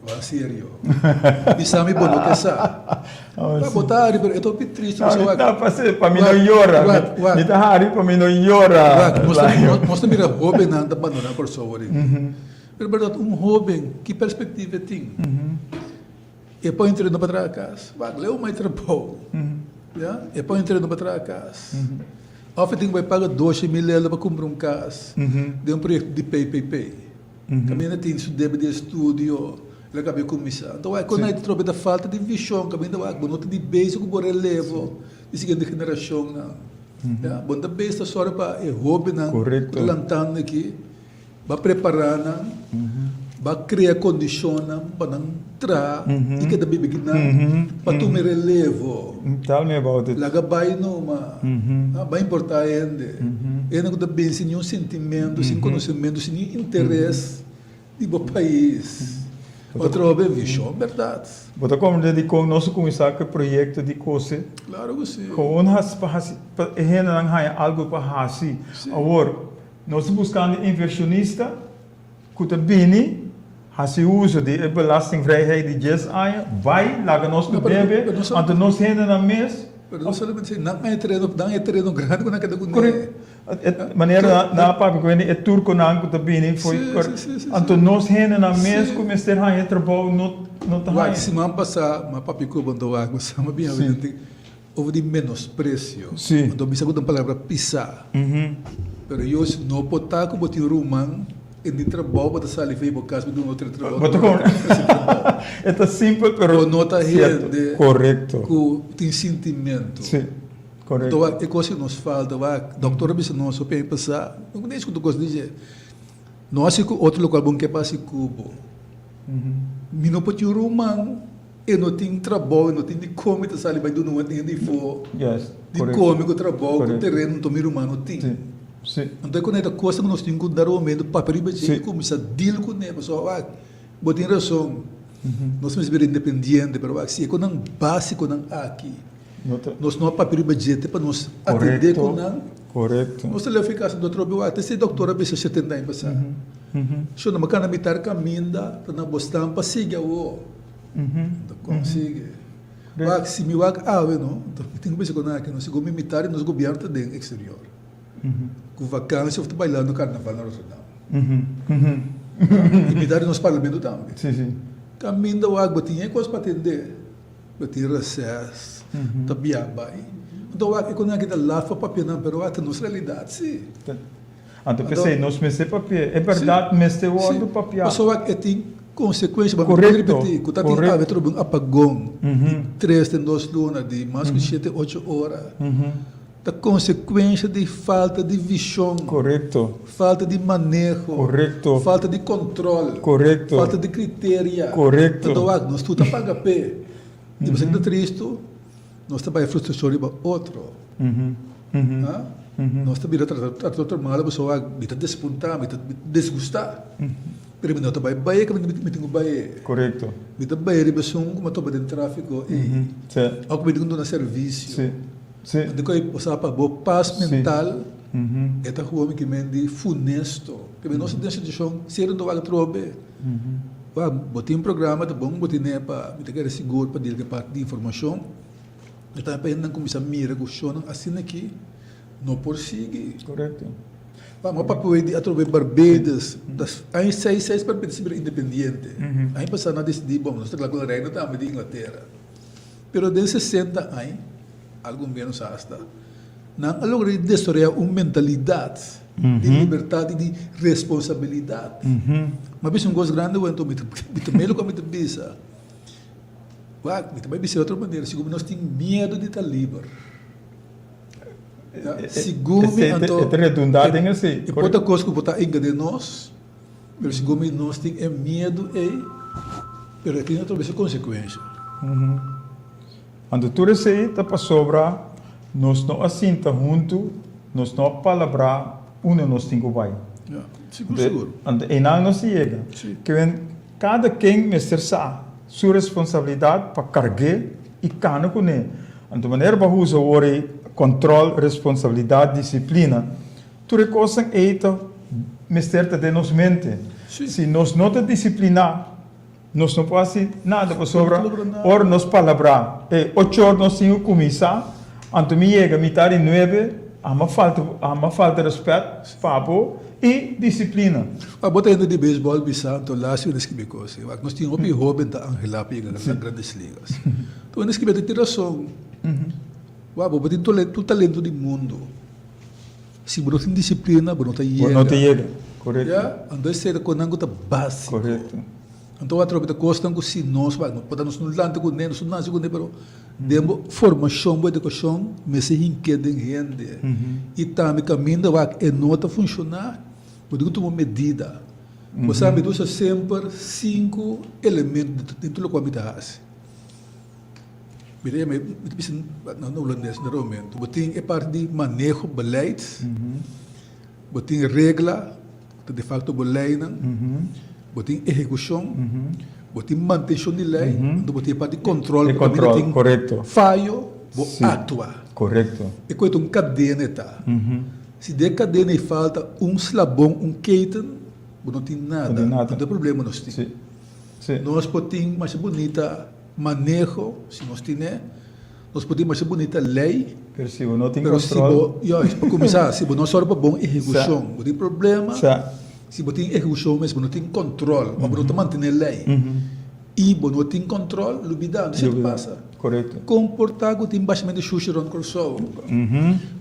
E: Wak serio. Bisa mi bo no ke sa. Pa bo ta hari pero e ta hopi triste pasobra wak.
C: Mi ta pase pa mi no yora. Mi ta hari pa mi no yora.
E: Wak nos ta mira hobennan ta bandona Kòrsou ahorita. Pero bèrdat un hoben ki perspektiva e tin? E por entreno pa traha kas. Wak leu mai trabou. Ya e por entreno pa traha kas. Òf e tin ku bai paga doshe mil euro pa kumpra un kas den un proyekto di PPP. Kaminda tin su debe di estudio, el a kaba di kuminsá. Anto wak kon ta trobe ta falta di vishon, kaminda wak bo no ta di bezig ku bo relevo di siguiente generashonnan. Ya, bo no ta bezig ta sòru pa e hóbennan ku ta lantando aki, bo a prepará nan, bo a krea kondishonnan pa nan traha i keda biba akinan pa tuma e relevo.
C: Tell me about it.
E: Laga bai numa, bai importá hende. Hende ku ta bin sin niun sintimentu, sin konosementu, sin niun interes di bo pais. Otro hopi vishon, bèrdat.
C: Bo ta komprendé dikon nos a kuminsá ku e proyekto di kose?
E: Klaro ku si.
C: Gewoon hasi pa hasi pa e hendenan haña algu pa hasi. Awor, nos ta buskando invershonista ku ta bini hasi uso di e belastingvrijheid di dies aña, bai laga nos ku debe, anto nos hendenan mes.
E: Pero no solamente esei, nan haña tereno, nan haña tereno grandi ku nan keda kuné.
C: Korekto. Manera nan a papia ku hende, e turkonan ku ta bini for anto nos hendenan mes ku mester haña trabou no no ta haña.
E: Wak, siman pasá mi a papia ku bo anto wak, bo sa mi a bin habla over di menospresio. Anto mi sa ku ta un palabra pisá. Pero yo si no por ta ku bo tin ruman en di trabou bo ta sali for bo kas bo duna otro trabou.
C: Bo ta kon e ta simpel pero
E: Bo no ta hende
C: korekto
E: ku tin sintimentu.
C: Si, korekto.
E: Anto wak e kos ku nos falta wak doktor a bisa nos hopi aña pasá no ku eskuta kos di dje no hasi ku otro lokual bo ke pa hasi ku bo. Mi no por tin ruman. E no tin trabou, e no tin di come, ta sali bai duna un hende ifo di come cu trabou, cu tereno, anto mi ruman no tin. Anto e con e ta cosa cu nos tin cu dar un momento papia riba dje y cuminsa deal cune, pasobra wak, bo tin razon, nos mester bira independiente, pero wak, si e conan basiconan aki nos no a papia riba dje te pa nos atende cu nan, nos ta leu fi casa doctor a wak, te si e doctor a bisa 70 aña pasa, sho nan a cana mitar caminda ta na bo stan pa sigui awo. Ta consigue. Wak, si mi wak awe no, mi tin ku bisa ku nan aki no, segun mi mitar di nos gobierno ta den exterior. Ku vakansi of ta bailando carnaval na Rotterdam. I mitar di nos parlamento tambe. Kaminda wak bo tin e kos pa atende, bo tin reces, ta bia bai. Anto wak e ku nan aki ta laf pa papia nan, pero wak ta nos realidad si.
C: Anto p'esei nos mester papia, e bèrdat mester wòrdu papiá.
E: Pasobra e tin konsekuensia, bo por ripití ku ta tin awe trobe un apagon di tres den dos luna di mas ku shete ocho ora, ta konsekuensia di falta di vishon, falta di maneho, falta di kòntròl, falta di kriteria. Anto wak, nos tur ta paga p'e. I bo sa ki ta tristu? Nos ta bai frustrashon riba otro. Ha? Nos ta bira trata otro malo pasobra mi ta despuntá, mi ta disgustá. Pero mi no ta bai bai e kaminda mi tin ku bai e.
C: Korekto.
E: Mi ta bai riba esun ku mi a topa den tráfiko ei. Òf ku mi tin ku duna servisio. Anto ku ei sa pa bo pas mental e ta hopi ki men di funesto. Pasobra nos ta den situashon serio no ta wak atrobe. Wak, bo tin programa ta bon bo tene pa mi ta kere sigur pa dil ku e parti di informashon. Mi ta pa hendenan kuminsá mira ku shownan asina aki. No por sigui.
C: Korekto.
E: Vamos a papia di atrobe Barbados. Aña seis seis Barbados a bira independiente. Aña pasá nan a desidí, bon, nos ta kla ku e reino tambe di Inglatera. Pero den sesenta aña, algu ménos asta, nan a logra di desaroyá un mentalidat di libertat i di responsabilidat. Mi a bisa un kos grandi awor, anto mi ta mira loke mi ta bisa. Wak, mi ta bai bisa di otro manera, segun mi nos tin miedu di ta liber. Segun mi anto,
C: E ta redundá den esei.
E: E por ta kos ku por ta inga den nos, pero segun mi nos tin e miedu ei, pero e tin otro bes e konsekuensha.
C: Anto tur esei ta pasobra nos no a sinta huntu, nos no a palabrá unda nos tin ku bai.
E: Ya, sigur sigur.
C: Anto einan nos a yega. Ke kada ken mester sa su responsabilidat pa karg'é i kana kuné. Anto manera bo a usa awor ei kòntròl, responsabilidat, disiplina, tur e kosnan ei ta mester ta den nos mente. Si nos no ta disipliná, nos no por hasi nada pasobra ora nos palabrá ei ocho or nos tin ku kuminsá, anto mi yega mitar di nuebe, amo falta amo falta rèspèt pa bo i disiplina.
E: Wak, bo ta hende di beisbòl bisa, anto las yu a skibi kos ei. Wak, nos tin hopi hóben ta anhelá pa yega na Grandes Ligas. Tur hende skibi tin rason. Wak, bo por tin tur talento di mundu, si bo no tin disiplina, bo no ta yega.
C: Bo no ta yega, korekto.
E: Ya, anto esei ta kosnan ku ta básiko.
C: Korekto.
E: Anto atrobe ta kosnan ku si nos, wak, no por ta nos no lanta kuné, nos no nase kuné, pero den bo formashon, bo edukashon mester hink'é den hende. I tambe kaminda wak e no ta funshoná, bo tin ku tuma medida. Bo sa mi ta usa semper sinku elemento den tur lokual mi ta hasi. Mi ta yama e, mi ta bisa na hulandes na momento, bo tin e parti di maneho, beleid, bo tin regla, ku ta defakto bo leinan, bo tin ehekushon, bo tin mantenshon di lei, anto bo tin e parti di kòntròl,
C: E
E: ku kaminda
C: kòntròl,
E: tin
C: korekto.
E: fayo, bo
C: Si,
E: aktua.
C: korekto.
E: E koe ta un kadena e ta. Si den e kadena ei falta un slabon, un keten, bo no tin
C: No
E: nada.
C: tin nada.
E: Anto e problema nos tin.
C: Si, si.
E: Nos por tin masha bunita maneho, si nos tine, nos por tin masha bunita lei.
C: Pero si bo no tin
E: Pero si
C: control.
E: bo, juist, pa cuminsa, si bo no sòru pa bon ehecucion, bo tin problema.
C: Sa.
E: Si bo tin ehecucion mes, bo no tin control, of bo no ta mantene lei, y bo no tin control, lubida, no sa ta pasa.
C: Correcto.
E: Con por ta cu tin bashament di shushi rond Corsou?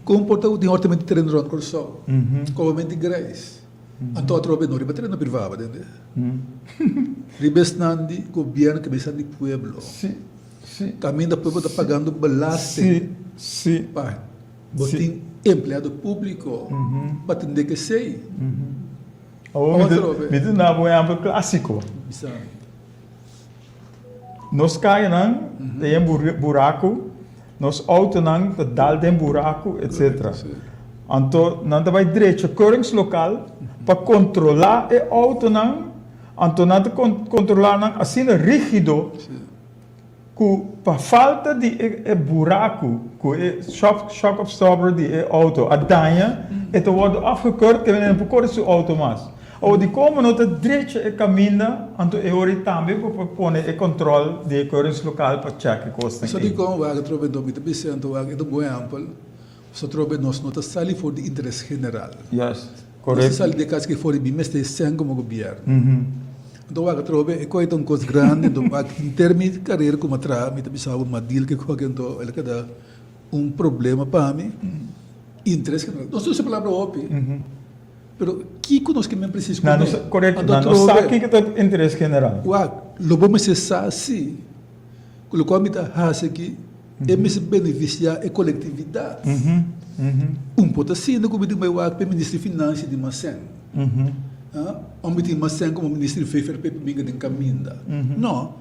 E: Con por ta cu tin hortament di tereno rond Corsou? Cobament di grijs. Anto atrobe no riba tereno privado, tende? Riba esnan di gobierno ke esnan di pueblo.
C: Si, si.
E: Kaminda pueblo ta pagando belasting.
C: Si, si.
E: Pa bo tin empleado publico pa tende ke esei.
C: Awor mi ta, mi ta duna bo un ehempel klasiko.
E: Bisa mi.
C: Nos kayanan ta yen buraku, nos outonan ta dal den buraku, etcetera. Anto nan ta bai drecha keuringslokaal pa kontrolá e outonan, anto nan ta kontrolá nan asina rígido ku pa falta di e buraku ku e shock absorber di e outo a daña, e ta wòrdu afgekeurd, ke men no por kore su outo mas. Awor di komo no ta drecha e kaminda, anto e ora ei tambe bo por pone e kòntròl di e keuringslokaal pa chèk e kosnan
E: So
C: ei.
E: dikon wak atrobe no mi ta bisa anto wak e ta un bon ehèmpel, pasobra atrobe nos no ta sali for di interes general.
C: Juist,
E: Nos ta
C: korekto.
E: sali di e kas ke for di mi mester e sèn komo gobièrnu. Anto wak atrobe e kos ta un kos grandi, anto wak henter mi karera ku mi a traha mi ta bisa bo mi a deal ku e kos anto el a keda un problema pa mi, interes general. Nos ta usa e palabra hopi. Pero kiko nos ke men presis
C: Nan no
E: kuné?
C: sa, korekto,
E: Anto
C: nan no sa
E: atrobe,
C: kiko ta interes general.
E: wak, lo bo mester sa si ku lokual mi ta hasi aki e mester benefisiá e kolektividat. Un por ta sinti ku mi tin bai wak p'e minister di finansia di Masen, òf mi tin Masen komo minister di VVRP pa binga den kaminda. No,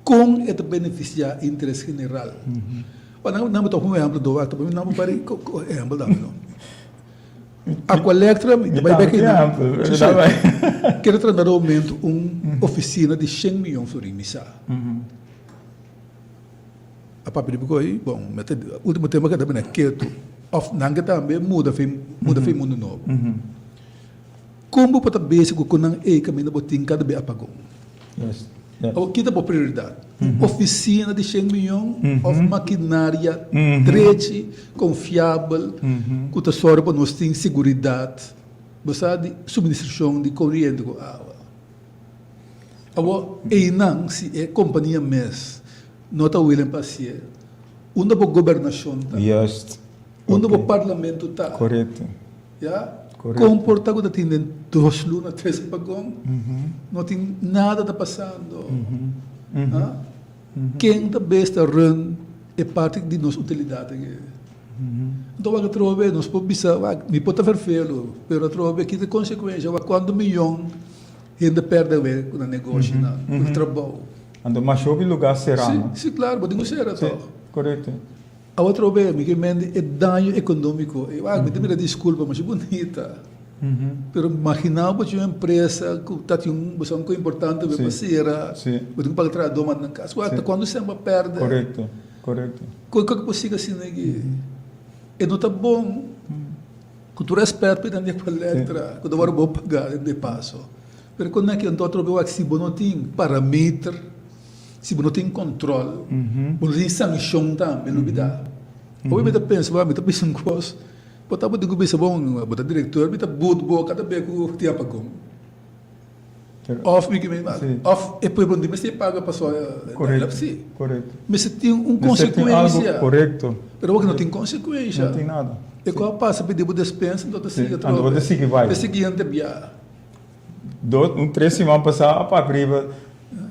E: kon e ta benefisiá interes general? Wak, nan nan bo ta un ehèmpel do wak, nan bo pari ehèmpel dami no. Aqualectra, mi ta bai bek einan. Si, si. Kere traha na momento un oficina di shen miyon florin, mi sa. A papia di bikoi, bon, mi ta ultimo tempo a keda bina ketu. Of nan ke tambe muda fin, muda fin mundo nobo. Kon bo por ta besi ku ku nan ei kaminda bo tin kada be apagon?
C: Yes, yes.
E: Awor, kita bo prioridad? Un ofisina di shen miyon òf makinaria drechi, konfiabel, ku ta sòru pa nos tin siguridat basá di suministrashon di koriente ku awa. Awor, einan si e kompania mes no ta willing pa hasié, unda bo gobernashon ta? Unda bo parlamento ta? Ya? Kon por ta ku ta tin den dos luna tres apagon? No tin nada ta pasando. Ha? Ken ta bes ta run e parti di nos utilidat aki? Anto wak atrobe nos por bisa wak mi por ta ferfelu pero atrobe ki ta e konsekuensha wak kuantu miyon hende pèrdè awe ku nan negoshinan, ku nan trabou.
C: Anto mas hopi lugar sera no?
E: Si, si klaro bo tin ku sera tòg.
C: Korekto.
E: Awa atrobe mi ke mende e daño economico e wak mi ta mira disculpa masha bunita pero imagina bo tin un empresa cu ta tin un boso cu importante bo pa cera bo tin cu paga trahador manda nan cas wak ta cuando esnan bo a perde con ke bo sigui asina aki e no ta bon cu tur respet pa e nan di Aqualectra cu ta worde bo paga de paso pero con aki anto atrobe wak si bo no tin parameter. Si bo no tin control, bo no tin sancion tambe, lubida. Hopi mi ta pensa, mi ta bisa un cos, bo ta bo tin cu bisa bon, bo ta director, mi ta but bo cada bes cu tin apagon. Of mi of e pueblo no tin mester paga pasobra si. Mester tin un consecuencia. Pero awor no tin consecuencia. E cu a pasa pidi bo despensa, anto ta sigui atrobe. E siguiente bia.
C: Dos, un tres siman pasá a papia riba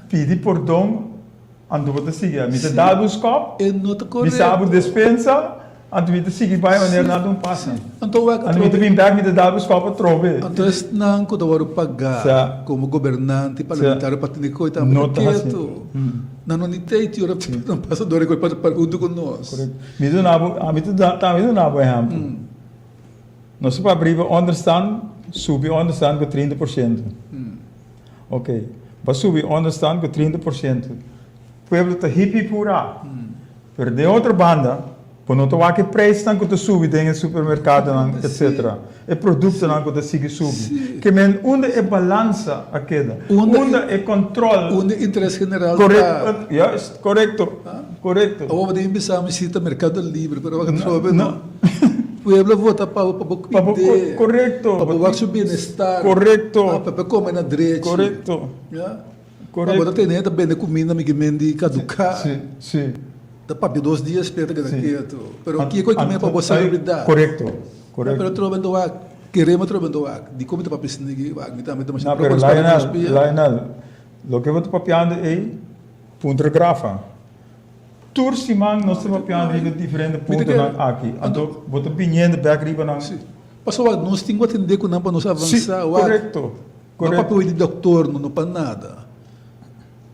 C: pidi pordon, anto bo ta sigui. Mi ta dal bo un skòp, mi sa bo despensa, anto mi ta sigui bai manera nada no pasa. Anto mi ta bin bèk, mi ta dal bo skòp atrobe.
E: Anto esnan ku ta wòrdu pagá komo gobernante, parlamentario pa tene koi tambe ta ketu. Nan no ni tei ti ora nan pasa dor e koi pa huntu ku nos.
C: Mi duna bo, ami ta tambe duna bo ehèmpel. Nos ta papia riba onderstand, subi onderstand ku 30%. Ok, bo a subi onderstand ku 30%. Pueblo ta hip hip hurá. Pero den otro banda, bo no ta wak e prijsnan ku ta subi den e supermerkadonan, etcetera. E produktonan ku ta sigui subi. Ke men unda e balansa a keda? Unda e kòntròl?
E: Unda e interes general
C: ta? Korekto, juist, korekto, korekto.
E: Awor bo tin bisa mi si ta merkado libre, pero wak atrobe no. Pueblo vota pa bo pa bo cuid'é.
C: Correcto.
E: Pa bo wak su bienestar.
C: Correcto.
E: Pa bo come na drechi.
C: Correcto.
E: Ya. Correcto. Pa bo ta tene ta bende cuminda mi kimendi caduca.
C: Si, si.
E: Ta papia dos dia espera ta keda keto. Pero kico e kimen pa bo salubridad.
C: Correcto. Correcto.
E: Pero trobe ento wak, kerema trobe ento wak. Dicon mi ta papia esaki di wak? Mi tambe ta masha
C: No, pero Lionel, Lionel, loke bo ta papiando ei, puntra Grafa. Tur siman nos ta papiando riba diferente puntonan aki, anto bo ta biniendo bek riba nan.
E: Si. Pasobra wak nos tin ku atendé ku nan pa nos avansá.
C: Si, korekto,
E: korekto. No papia di doktor no, no pa nada.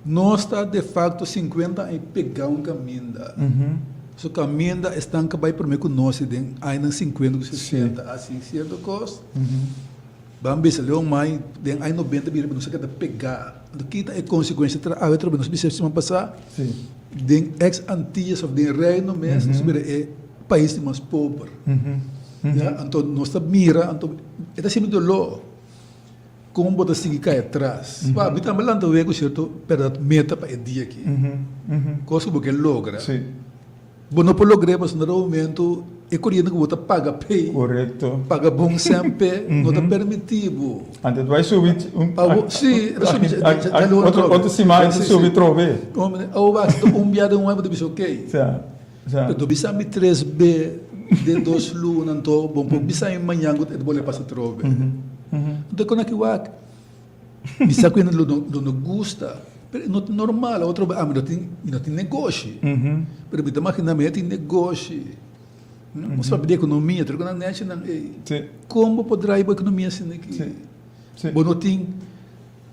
E: Nos ta de fakto sinkuenta aña pegá un kaminda. So kaminda esnan ka bai promé ku nos den añanan sinkuenta ku sesenta hasi sierto kos. Ban bisa Leon Mai den aña nobenta bira nos a keda pegá. Anto kita e konsekuensia tra awe atrobe nos bisa siman pasá den ex Antillas of den Reino mes nos bira e pais di mas pober. Ya anto nos ta mira anto e ta sinti doló kon bo ta sigui kai atras. Wak mi tambe lanta wei ku sierto bèrdat meta pa e dia aki. Kos ku bo ke logra. Bo no por logr'é pasobra na momento e koriente ku bo ta paga p'e,
C: Korekto.
E: paga bon sèn p'e, no ta permití bo.
C: Anto ta bai subi un
E: Abo, sí, e ta subi dja luna
C: otro
E: trobe.
C: otro siman e ta subi trobe.
E: Abo wak si ta un bia den un aña bo ta bisa okey.
C: Sa, sa.
E: Pero bisa mi tres be den dos luna anto bo por bisa mi mañan ku e ta bolbe pasa trobe. Anto kon aki wak. Mi sa ku hende lo no lo no gusta, pero e no ta normal. Otro be, ah, mi no tin, mi no tin negoshi. Pero mi ta magina mi tin negoshi. Nos papia di ekonomia, tur ku nan nechinan ei. Kon bo por drai bo ekonomia asina aki? Bo no tin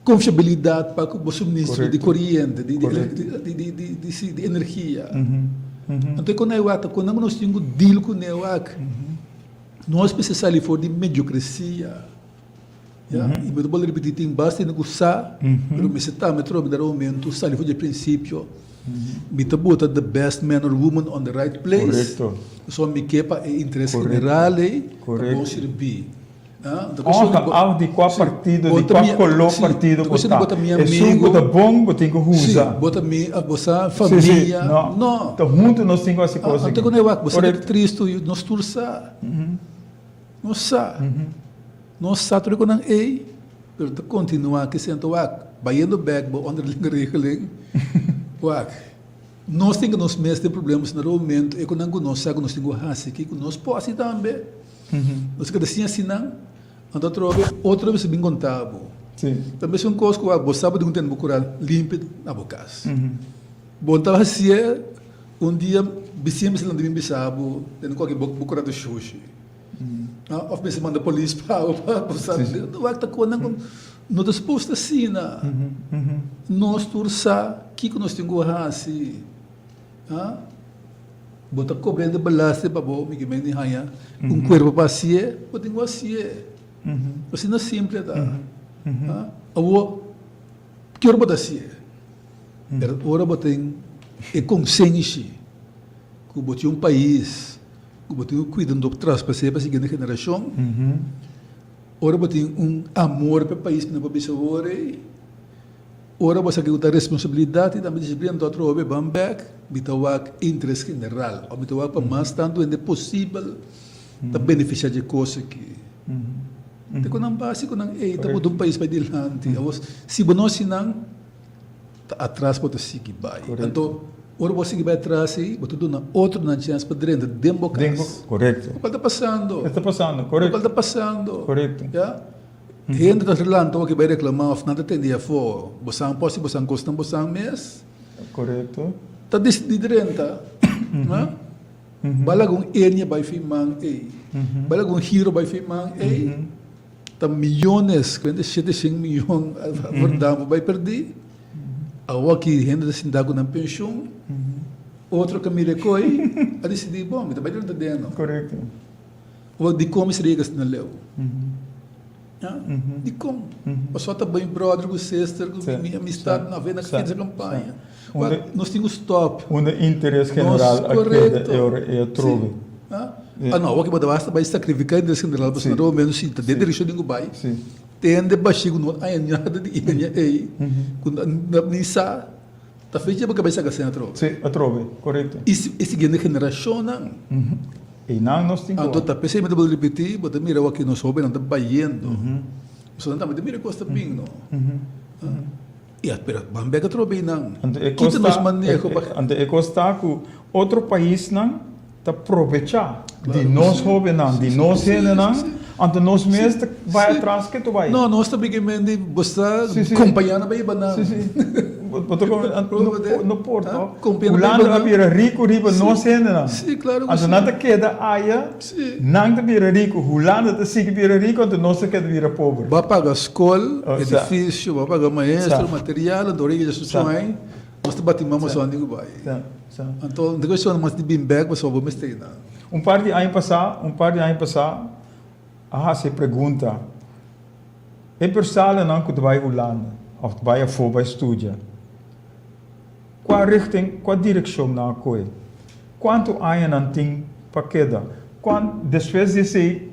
E: konfiabilidat pa ku bo suministro di koriente, di di di di si di energia. Anto e kon ei wak ta kon nos tin ku deal kuné wak. Nos mester sali for di mediokresia. Ya, i mi ta bolbe ripití, tin basta hende ku sa, pero mester tambe trobe dado momento sali for di e prinsipio. Mi ta bota the best man or woman on the right place.
C: Korekto.
E: Pasobra mi ke pa e interes general ei ta bon sirbí.
C: Ongeacht di kua partido, di kua koló partido bo ta, esun ku ta bon bo tin ku usa.
E: Bo ta mi, bo sa famia.
C: No. Ta huntu nos tin ku hasi kos aki.
E: Anto ku wak, bo sa ta tristu, nos tur sa. Nos sa. Nos sa tur e konan ei, pero ta kontinuá kese anto wak, bayendo bèk bo onderlinge regeling, wak. Nos tin ku nos mes tin problema na momento e konan ku nos sa ku nos tin ku hasi aki, ku nos por hasi tambe. Nos keda siña asina, anto atrobe otro mester bin konta bo. Ta mesun kos ku bo sa bo tin ku tene bo kura limpi na bo kas. Bo no ta hasié un dia bisiña mester lanta bin bisa bo tene ku aki bo kura ta shushi. Òf mester manda polis pa bo pa bo sa. Wak ta konan ku no ta supos ta asina. Nos tur sa kiko nos tin ku hasi. Bo ta kobra hende belasting pa bo mi kimen di haña un kuerpo pa hasié, bo tin ku hasié. Asina simple ta. Awor, ki ora bo ta hasié? Pero ora bo tin e konsenshi ku bo tin un pais ku bo tin ku kuida no traspas'é pa siguiente generashon, ora bo tin un amor pa e pais ku nan por bisa awor ei, Ora bo sa kico ta responsabilidad y tambe disciplina anto atrobe ban bek mi ta wak interes general of mi ta wak pa mas tanto hende posibel ta beneficia dje cos aki. Ta cu nan basiconan ey ta pone un pais bay dilanti. Awor si bo no haci nan ta atras bo ta sigui bay. Anto ora bo sigui bay atras ey bo ta duna otronan chens pa drenta den bo cas. Locual ta pasando. Locual ta pasando. Ya. Hende ta relanta ora ke bai reclama of nan ta tende afo bosan por si bosan kosnan bosan mes.
C: Korekto.
E: Ta disidi drenta. Bai laga un enia bai fi man ei. Bai laga un giro bai fi man ei. Ta miyones, kuenta 700 miyon verdampo bai perdi. Awor ki hende ta sinta ku nan penshun. Otro ka mira e koi a disidi bon mi ta bai drenta deno.
C: Korekto.
E: Awor dikon mi srega asina leu? Ya, dikon? Pasobra ta bai brother ku sister ku mi amistad na ve na fin di kampaña. Wak, nos tin ku stop.
C: Unda interes general a keda e ora e atrobe.
E: Ah no, awor ki bo ta basta bai sakrifika interes general pasobra na momento si ta den direkshon tin ku bai, tende bashí ku no a haña nada di e ei, ku ni sa. Ta fecha bo kabesa ka sen atrobe.
C: Sí, atrobe, korekto.
E: I e siguiente generashonnan.
C: Einan nos tin ku.
E: Anto ta p'esei mi ta por ripití, bo ta mira awor ki nos hóbennan ta bayendo. Pasobra nan tambe ta mira kos ta bin, no? I a spera ban bek atrobe einan.
C: Anto e kos
E: Kita nos maneho pa.
C: Anto e kos ta ku otro paisnan ta probechá di nos hóbennan, di nos hendenan, anto nos mes ta bai atras ke ta bai.
E: No, nos ta bigui men di bo sa kompañá nan bai hiba nan.
C: Sí, sí. Bo ta komprende? No por to. Hulanda a bira riku riba nos hendenan.
E: Sí, klaro ku
C: sí. Anto nan ta keda aya, nan ta bira riku, Hulanda ta sigui bira riku, anto nos ta keda bira pober.
E: Bo a paga skol, edifisio, bo a paga maestro, material, anto ora yega su ai, nos ta bati man pasobra nan tin ku bai. Anto, no ta cuestion mas di bin bek pasobra bo mester na.
C: Un par di aña pasá, un par di aña pasá a hasi e pregunta, e persalanan ku ta bai Hulanda òf ta bai afó bai studia, kua richting, kua direkshon nan a kohe? Kuantu aña nan tin pa keda? Kuan, despues di esei,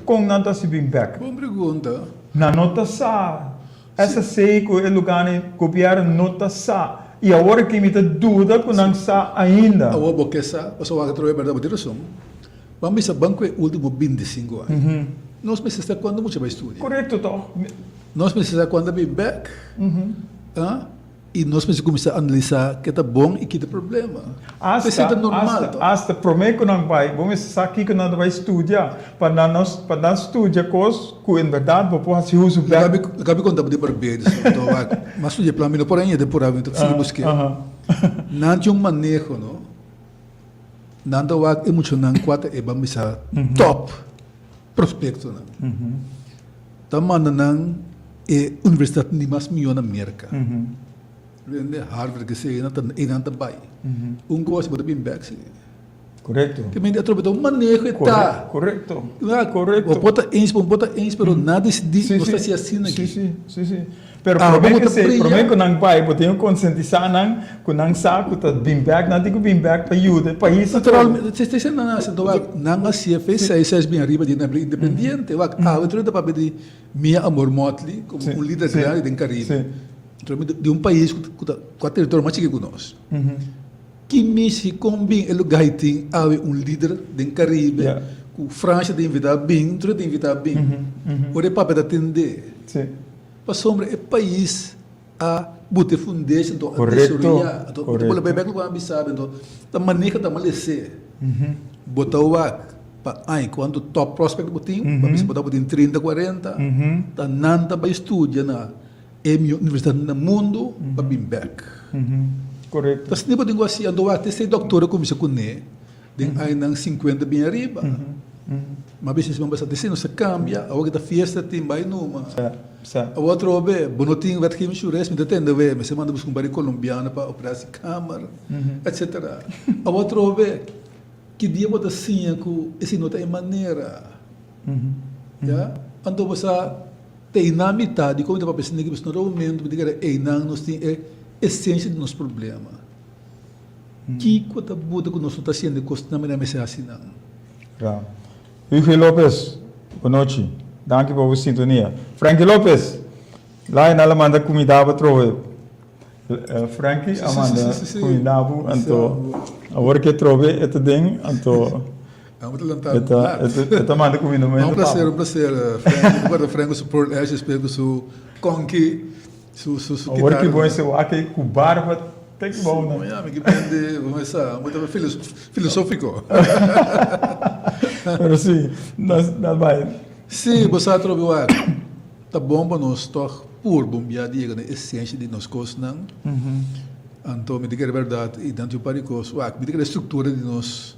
C: kon nan ta hasi bin bek?
E: Bon pregunta.
C: Nan no ta sa. SSC ku e lugánan gobièrnu no ta sa i awor aki mi ta duda ku nan sa ainda.
E: Awor bo ke sa, pasobra wak atrobe bèrdat bo tin rason. Ban bisa ban ku e último bintisinko aña. Nos mester sa kuantu mucha bai studia.
C: Korekto tòg.
E: Nos mester sa kuantu a bin bèk. I nos mester kuminsá analisá ke ta bon i ki ta problema.
C: Asta,
E: Esei ta normal
C: asta,
E: tòg?
C: asta promé ku nan bai, bo mester sa kiko nan ta bai studia, pa nan no, pa nan studia kos ku en bèrdat bo por hasi uso bèk.
E: Laga mi, laga mi konta bo di Barbados, anto wak, mi a studia plan, mi no por ainda por mi ta sigui busk'é. Nan tin un maneho, no? Nan ta wak e muchanan kua ta e ban bisa tòp prospektonan. Ta manda nan e universidat di mas mihó na Merka. Rende Harvard ke sei, einan ta bai. Un kos bo ta bin bek si.
C: Korekto.
E: Ke men di atrobe ta un maneho e ta.
C: Korekto. Korekto.
E: Bo por ta eens, bo no por ta eens, pero nan a disidí nos ta hasi asina aki.
C: Si, si, si, si. Pero
E: Abo
C: promé
E: ku
C: ku
E: ta
C: esei,
E: bria.
C: promé ku nan bai, bo tin ku konsientisá nan ku nan sa ku ta bin bèk, nan tin ku bin bèk pa yuda e pais atrobe.
E: Naturalmente, si si nan hasi, anto wak, nan a siña fe seis seis bin ariba di nan independiente. Wak, awe tur ta papia di Mia Amor Mottley komo un lider grandi den Karibe. Naturalmente di un pais ku ta ku a teritorio mas chiki ku nos. Ki mishi kon bin e lugá ei tin awe un lider den Karibe ku Fransha ta invitá bin, tur ta invitá bin. Ora e papia ta tendé. Pasobra e pais a buta e fundeshi anto a desaroyá. Anto bo ta bolbe bek loke bo a bisa abi anto ta maneha ta malesé. Bo ta wak pa aña kuantu top prospect bo tin, bo a bisa bo ta bo tin trinta, kuarenta, ta nan ta bai studia na e mihó universidat na mundu pa bin bek.
C: Korekto.
E: Ta asina bo tin ku hasi anto wak te esei doktor a kuminsá kuné den añanan sinkuenta bin ariba. Ma bisa si bo sa nos a cambia, awor ki ta fiesta tin bay numa. Awor atrobe bo no tin wetgevingsjurist, mi ta tende we, mester manda busca un par di colombiano pa opera si kamer, etcetera. Awor atrobe, ki dia bo ta siña cu esey no ta e manera? Ya, anto bo sa te eynan mitad di con mi ta papia esaki, pasobra na un momento mi ta kere eynan nos tin e esencia di nos problema. Kiko ta buta ku nos no ta hasiendo e kosnan manera mester hasi nan?
C: Ra. Hugo Lopez, bonochi. Danki pa bo sintonia. Frankie Lopez, Lionel a manda kumida bo trobe. Frankie a manda kumida bo, anto awor ke trobe e ta den, anto e ta manda kumida momento
E: Un placer, un placer, Frankie. Mi guarda Frankie ku su Pearl Ash, despues ku su Conky. Su su su
C: Awor ki bo ese wak ku barba te ki bou nan.
E: Ya mi ki bende bo me sa bo ta filosofiko.
C: Pero si nos na bai.
E: Si bo sa atrobe wak ta bon pa nos tog pur bon bia di yega na esensia di nos kosnan. Anto mi ta kere bèrdat i nan tin un par di kos wak mi ta kere e struktura di nos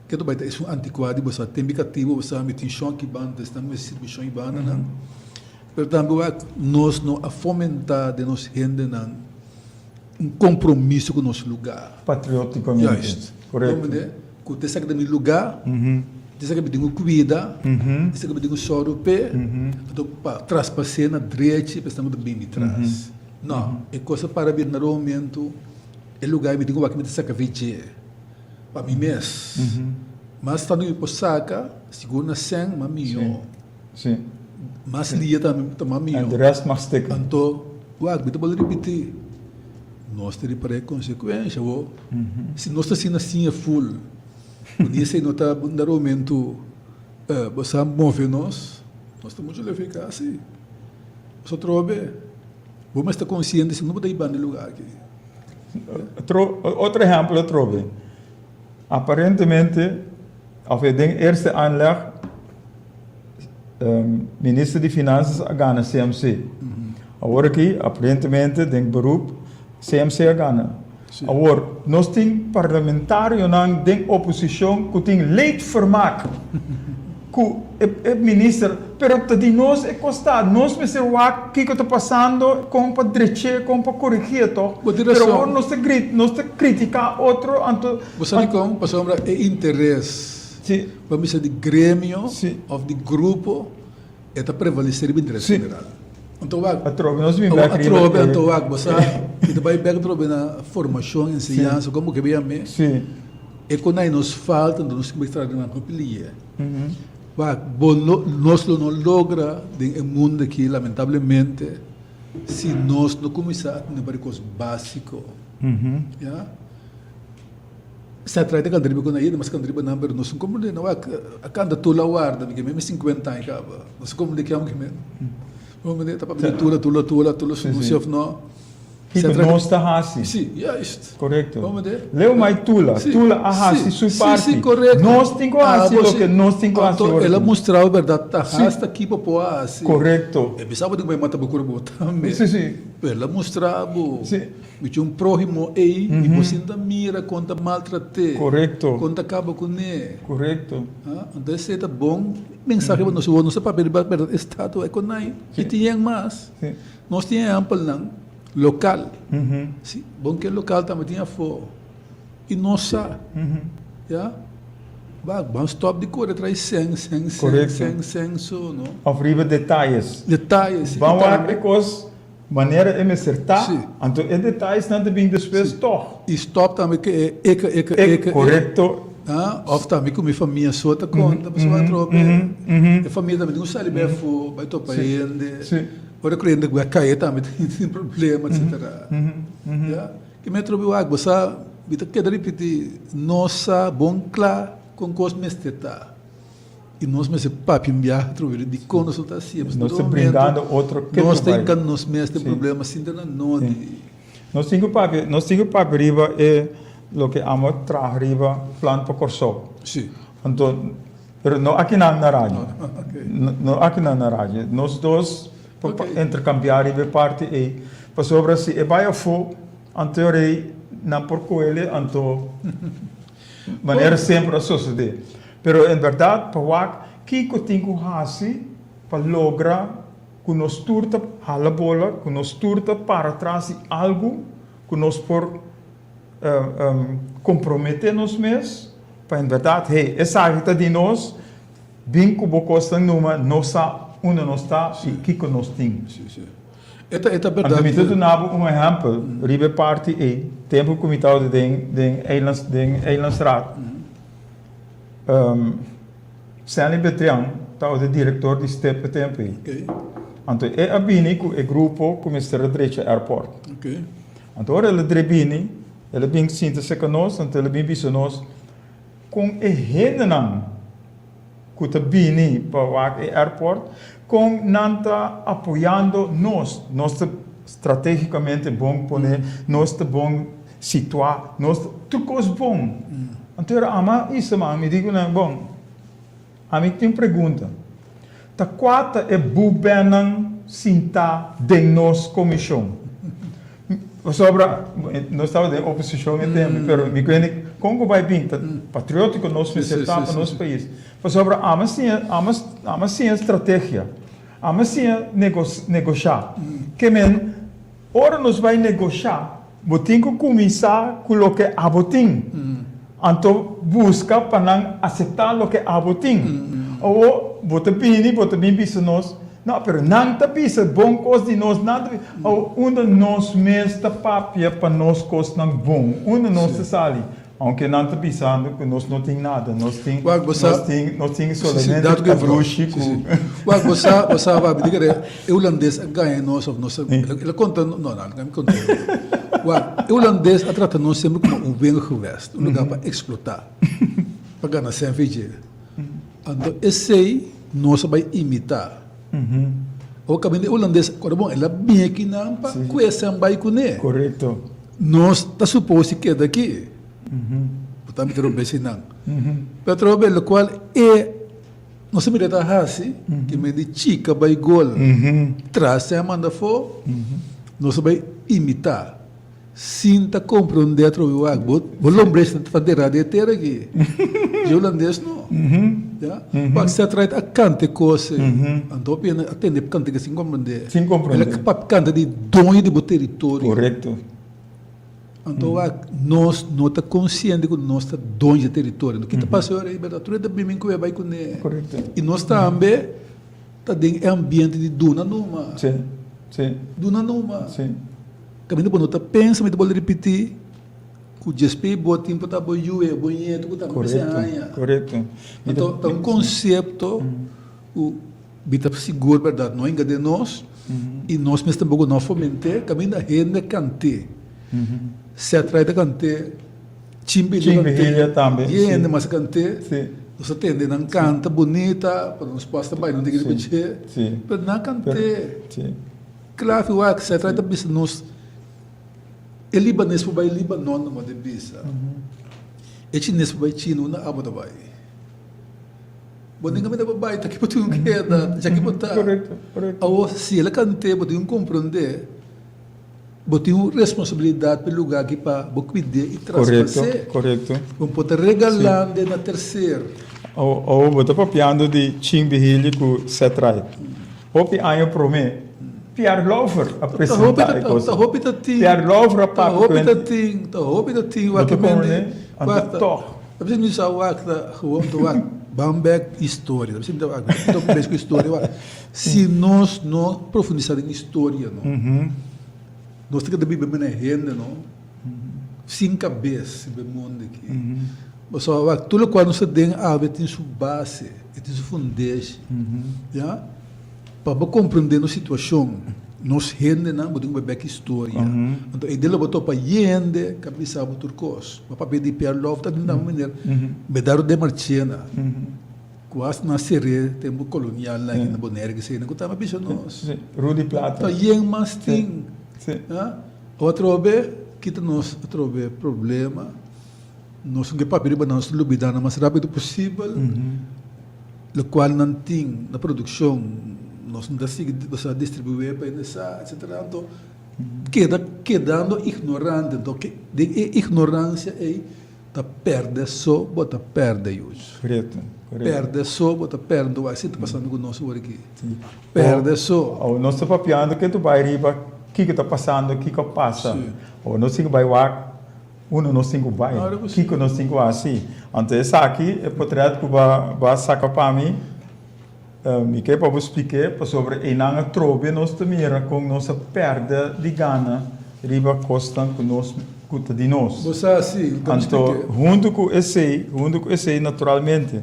E: ke ta bai ta esun antikuá di bo sa tempi katibu bo sa mi tin shon aki banda esnan mester sirbi shon i bandanan. Pero tambe wak nos no a fomentá den nos hendenan un kompromiso ku nos lugá.
C: Patriótikamente.
E: Juist.
C: Korekto.
E: Komprendé? Ku te esaki ta mi lugá, te esaki mi tin ku kuida, te esaki mi tin ku sòru p'e, anto pa traspas'é na drechi pa esnan ku ta bini mi tras. No, e kos a para bira na un momento e lugá ei mi tin ku wak mi ta saka vij'é pa mi mes. Mas tantu mi por saka, sigur na sèn, mas mihó.
C: Sí.
E: Mas lia tambe ta mas mihó.
C: En de rest mag stikken.
E: Anto, wak, mi ta bolbe ripití, nos ta ripará e konsekuensha, bo. Si nos ta asina siña ful, ku ni esei no ta na romentu bo sa move nos, nos ta muchu leu kasi. Nos atrobe, bo mester ta konsiente si no bo ta hiba na e lugar aki.
C: Otro ehèmpel atrobe, aparentemente òf e den eerste aanleg, Minister di Finanzas a gana CMC. Awor aki, aparentemente, den beroep, CMC a gana. Awor, nos tin parlamentarionan den oposicion cu tin leedvermaak cu e minister, pero ta di nos e costa. Nos mester wak kico ta pasando, con pa dreche, con pa coregie, toch?
E: Bo tin
C: Pero
E: razon.
C: awor nos ta grit, nos ta critica otro, anto.
E: Bo sa dicon? Pasobra e interes.
C: Si.
E: Bo mester di gremio
C: Si.
E: of di grupo e ta prevalesé riba interes
C: Si.
E: general. Anto wak,
C: Atrobe nos bin
E: awor
C: bek riba
E: atrobe
C: e.
E: anto wak bo sa mi ta bai bek atrobe na formashon, enseñansa, komo ke bia mi
C: Si.
E: e konai nos falta anto nos tin ku traha den hopi liye. Wak, bo no nos lo no logra den e mundo aki lamentablemente si nos no kuminsá atendé pa di kos básiko. Ya. Sa trae ta kanta riba ku nan yeda mas kanta riba nan pero nos no komprende no wak a kanta tula warda mi ke meme sinkuenta aña kaba nos no komprende kiamo ke men bo komprende ta papia di tula tula tula tula solusi of no
C: Kiko nos ta hasi
E: si juist
C: korekto
E: bo komprende
C: leu mai tula tula a hasi su parti nos tin ku hasi loke nos tin ku hasi
E: anto el a mustra bo bèrdat ta hasta ki bo por hasi
C: korekto
E: e bisa bo tin ku bai mata bo kura bo tambe
C: si si
E: pero el a mustra bo
C: si.
E: Mi tin un próhimo ei i bo sinta mira kon ta maltrat'é,
C: Korekto.
E: kon ta kaba kuné.
C: Korekto.
E: Anto esei ta bon mensahe pa nos. Nos ta papia riba bèrdat e statua e konai i tin yen mas. Nos tin ehèmpelnan lokal. Si, bon ke lokal tambe tin afó. I nos sa. Ya. Bak, ban stòp di kore tras sèn, sèn, sèn, sèn, sèn so, no.
C: Òf riba detayes.
E: Detayes.
C: Ban wak e kos. Manera e mester ta, anto e detayesnan ta bin despues tòg.
E: I stòp tambe ku e eke, eke, eke, e.
C: Korekto.
E: Òf tambe ku mi famia so ta konta, pasobra atrobe e famia tambe tin ku sali bai afó, bai topa hende. Ora ku hende bai kai tambe tin problema, etsetera. Ya. Ke mi atrobe wak, bo sa, mi ta keda ripití, nos sa bon kla kon kos mester ta. I nos mester papia un biaha atrobe di dikon nos no ta hasié.
C: Nos ta brindando otro ke
E: Nos ta hinka nos mes den problema sinta na nodi.
C: Nos tin ku papia, nos tin ku papia riba e loke amo traha riba plan pa Kòrsou.
E: Sí.
C: Anto, pero no akinan na radio. No akinan na radio. Nos dos por interkambiá riba e parti ei. Pasobra si e bai afó, anto e rei nan por kohe anto manera semper a sosodé. Pero en berdad pa wak kiko tin ku hasi pa logra ku nos tur ta hala bola, ku nos tur ta para tras di algu ku nos por komprometé nos mes pa en berdad, hey, esaki ta di nos, bin ku bo kosnan numa, nos sa unda nos ta i kiko nos tin. Anto mi ta duna bo un ehèmpel riba e parti ei, tempu ku mi tabata den den Eilandsraad. Stanley Betrian tabata e director di step e tempo ei. Anto e a bini cu e grupo cu mester a drecha airport. Anto ora el a dre bini, el a bin sinta cerca nos, anto el a bin bisa nos con e hendenan cu ta bini pa wak e airport, con nan ta apoyando nos. Nos ta strategicamente bon pone, nos ta bon Situá nos tur kos bon. Anto era ama isa man, mi di ku nan, bon, ami tin un pregunta. Ta kua ta e bubennan sintá den nos komishon? Pasobra nos tabata den oposishon e tempu, pero mi kuende kon ku bai bin, ta patriótiko nos mester ta pa nos pais. Pasobra ama siña, ama, ama siña strategia, ama siña negoshá. Ke men Ora nos bai negoshá, bo tin ku kuminsá ku loke abo tin. Anto buska pa nan aseptá loke abo tin. Awor, bo ta bini, bo ta bin bisa nos, No, pero nan ta bisa bon kos di nos, nan ta bisa. Awor, unda nos mes ta papia pa nos kosnan bon? Unda nos ta sali? Aunke nan ta bisando ku nos no tin nada, nos tin,
E: Wak, bo sa,
C: nos tin, nos tin
E: sí, sí,
C: solamente
E: dat ku e vrouw.
C: kadushi
E: Sí,
C: ku.
E: sí. Wak, bo sa, bo sa, wak, mi di kere, e hulandes a gaña nos of nos a, el a konta, no, no, no mi konta. Wak, e hulandes a trata nos semper komo un wingewest, un lugar pa eksplotá, pa gana sèn fi dje. Anto esei nos a bai imitá. Awor kaminda e hulandes, kòrda bon, el a bini akinan pa kue sèn bai kuné.
C: Korekto.
E: Nos ta supos di keda aki. Bo ta mira un bes einan. Pero atrobe lokual e nos a mira ta hasi, ke men di chika bai gol, tras e a manda afó, nos a bai imitá. Sin ta komprondé atrobe wak, bo bo lombres ta ta derá di e tera aki. Dje hulandes no. Ya. Wak si a trae a kanta e kos ei. Anto hopi hende a tende e kanta sin komprondé.
C: Sin komprondé.
E: El a papia kanta di doño di bo teritorio.
C: Korekto.
E: Anto wak nos no ta konsiente ku nos ta doño di e teritorio. Ki ta pasa ora ei bèrdat? Tur e ta bini ku e bai kuné.
C: Korekto.
E: I nos tambe ta den e ambiente di duna numa.
C: Si, si.
E: Duna numa.
C: Si.
E: Kaminda bo no ta pensa, mi ta bolbe ripití, ku djespé bo tin por ta bo yu e bo ñetu ku ta mester haña.
C: Korekto, korekto.
E: Anto ta un konsepto ku mi ta sigur bèrdat no hinka den nos i nos mes tampoko no a foment'é, kaminda hende kant'é, Setrae ta kant'é, Chimbilia ta kant'é, i hende mas a kant'é, nos a tende nan kanta bunita, pero nos por hasta baila un tiki riba dje, pero nan kant'é. Klaar wak, sa ta bisa nos e libanes por bai Libanon no manda bisa. E chines por bai China unda abo ta bai. Bo ninga mira bo bai ta ki bo tin un keda, ja ki bo ta. Awor si el a kant'é bo tin un komprondé, bo tin un responsabilidat pa e lugar aki pa bo kuid'é i traspas'é. Bo por ta regaland'é na terser.
C: Awor bo ta papiando di Chin Bihili ku Seth Wright. Hopi aña promé, Pierre Lauffer a presentá e kos.
E: Ta hopi ta tin.
C: Pierre Lauffer a papia ku
E: Ta hopi ta tin, ta hopi ta tin.
C: Bo ta komprendé? Anto tòg.
E: A bes mi sa wak ta gewoon ta wak. Ban bek historia. Ta sinta wak, ta bes ku historia wak. Si nos no profundisa den historia no, nos ta keda biba mene hende no, sin kabes riba e mundu aki. Pasobra wak, tur lokual nos ta den awe tin su base, e tin su fundeshi. Ya. Pa bo komprendé nos situashon, nos hendenan, bo tin ku bai bek historia. Anto ei den lo bo topa hende ku a bisa bo tur kos. Bo papia di Pierre Love ta bini meneer Medardo de Marchena ku a na seré tempu kolonial nan aki na Bonaire ku esei ku tabata bisa nos.
C: Rudy Plata.
E: Ta yen mas tin. Atrobe kita nos atrobe problema. Nos tin ke papia riba nan, nos ta lubida nan mas rapido posibel. Lokual nan tin na produkshon nos no ta sigui osea distribué pa hende sa etsetera. Anto keda kedando ignorante anto den e ignoransia ei ta pèrdè so bo ta pèrdè yush.
C: Korekto, korekto.
E: Pèrdè so bo ta pèrdè anto wak si ta pasando ku nos awor aki. Pèrdè so.
C: Awor nos ta papiando ke tu bai riba kiko ta pasando kiko a pasa. Awor nos tin ku bai wak. Unda nos tin ku bai? Kiko nos tin ku hasi? Anto esaki e potret ku bo a saka pa mi, mi ke pa bo splik'é pasobra einan atrobe nos ta mira kon nos a pèrdè di gana riba kosnan ku nos ku ta di nos.
E: Bo sa si, ta mi
C: Anto
E: splik'é.
C: huntu ku esei, huntu ku esei naturalmente,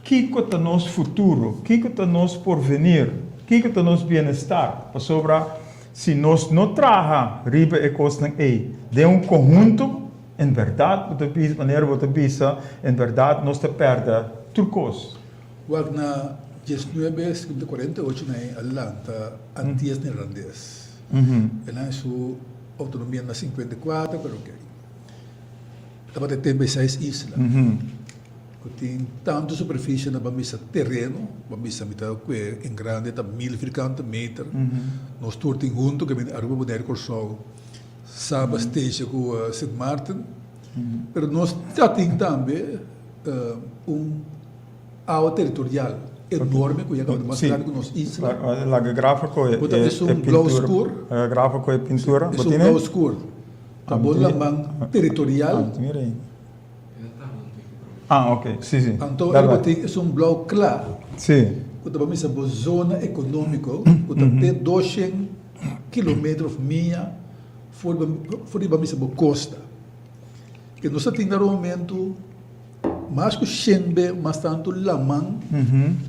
C: kiko ta nos futuro? Kiko ta nos porvenir? Kiko ta nos bienestar? Pasobra Si nos no traha riba e kosnan ei den un konhunto, en bèrdat bo ta bisa, manera bo ta bisa, en bèrdat nos ta pèrdè tur kos.
E: Wak na diesnuebe siguiente kuarenta i ocho na e a lanta Antias Neerlandes. El a haña su outonomia na sinkuenta i kuater, pero oke. Tabata e tempu e seis isla. Ku tin tantu superfisie na ban bisa tereno, ban bisa mi ta kue en grande ta mil firkante meter. Nos tur tin huntu ke bini Aruba, Bonaire, Kòrsou, Saba, Statia ku Sint Maarten. Pero nos ta tin tambe un awa teritorial enorme ku ya kaba mas grandi ku nos isla.
C: Laga grafiko e
E: Bo ta esun blou skur.
C: Laga grafiko e pintura. Bo
E: Esun
C: tine?
E: blou skur. Ta bo laman teritorial.
C: Ah, ok, si, si.
E: Anto e bo tin esun blou kla.
C: Si.
E: Ku ta misa bo zona ekonómiko ku ta te doshen kilometer òf mia for for di misa bo kosta. Ke nos ta tin na momentu mas ku shen be mas tantu laman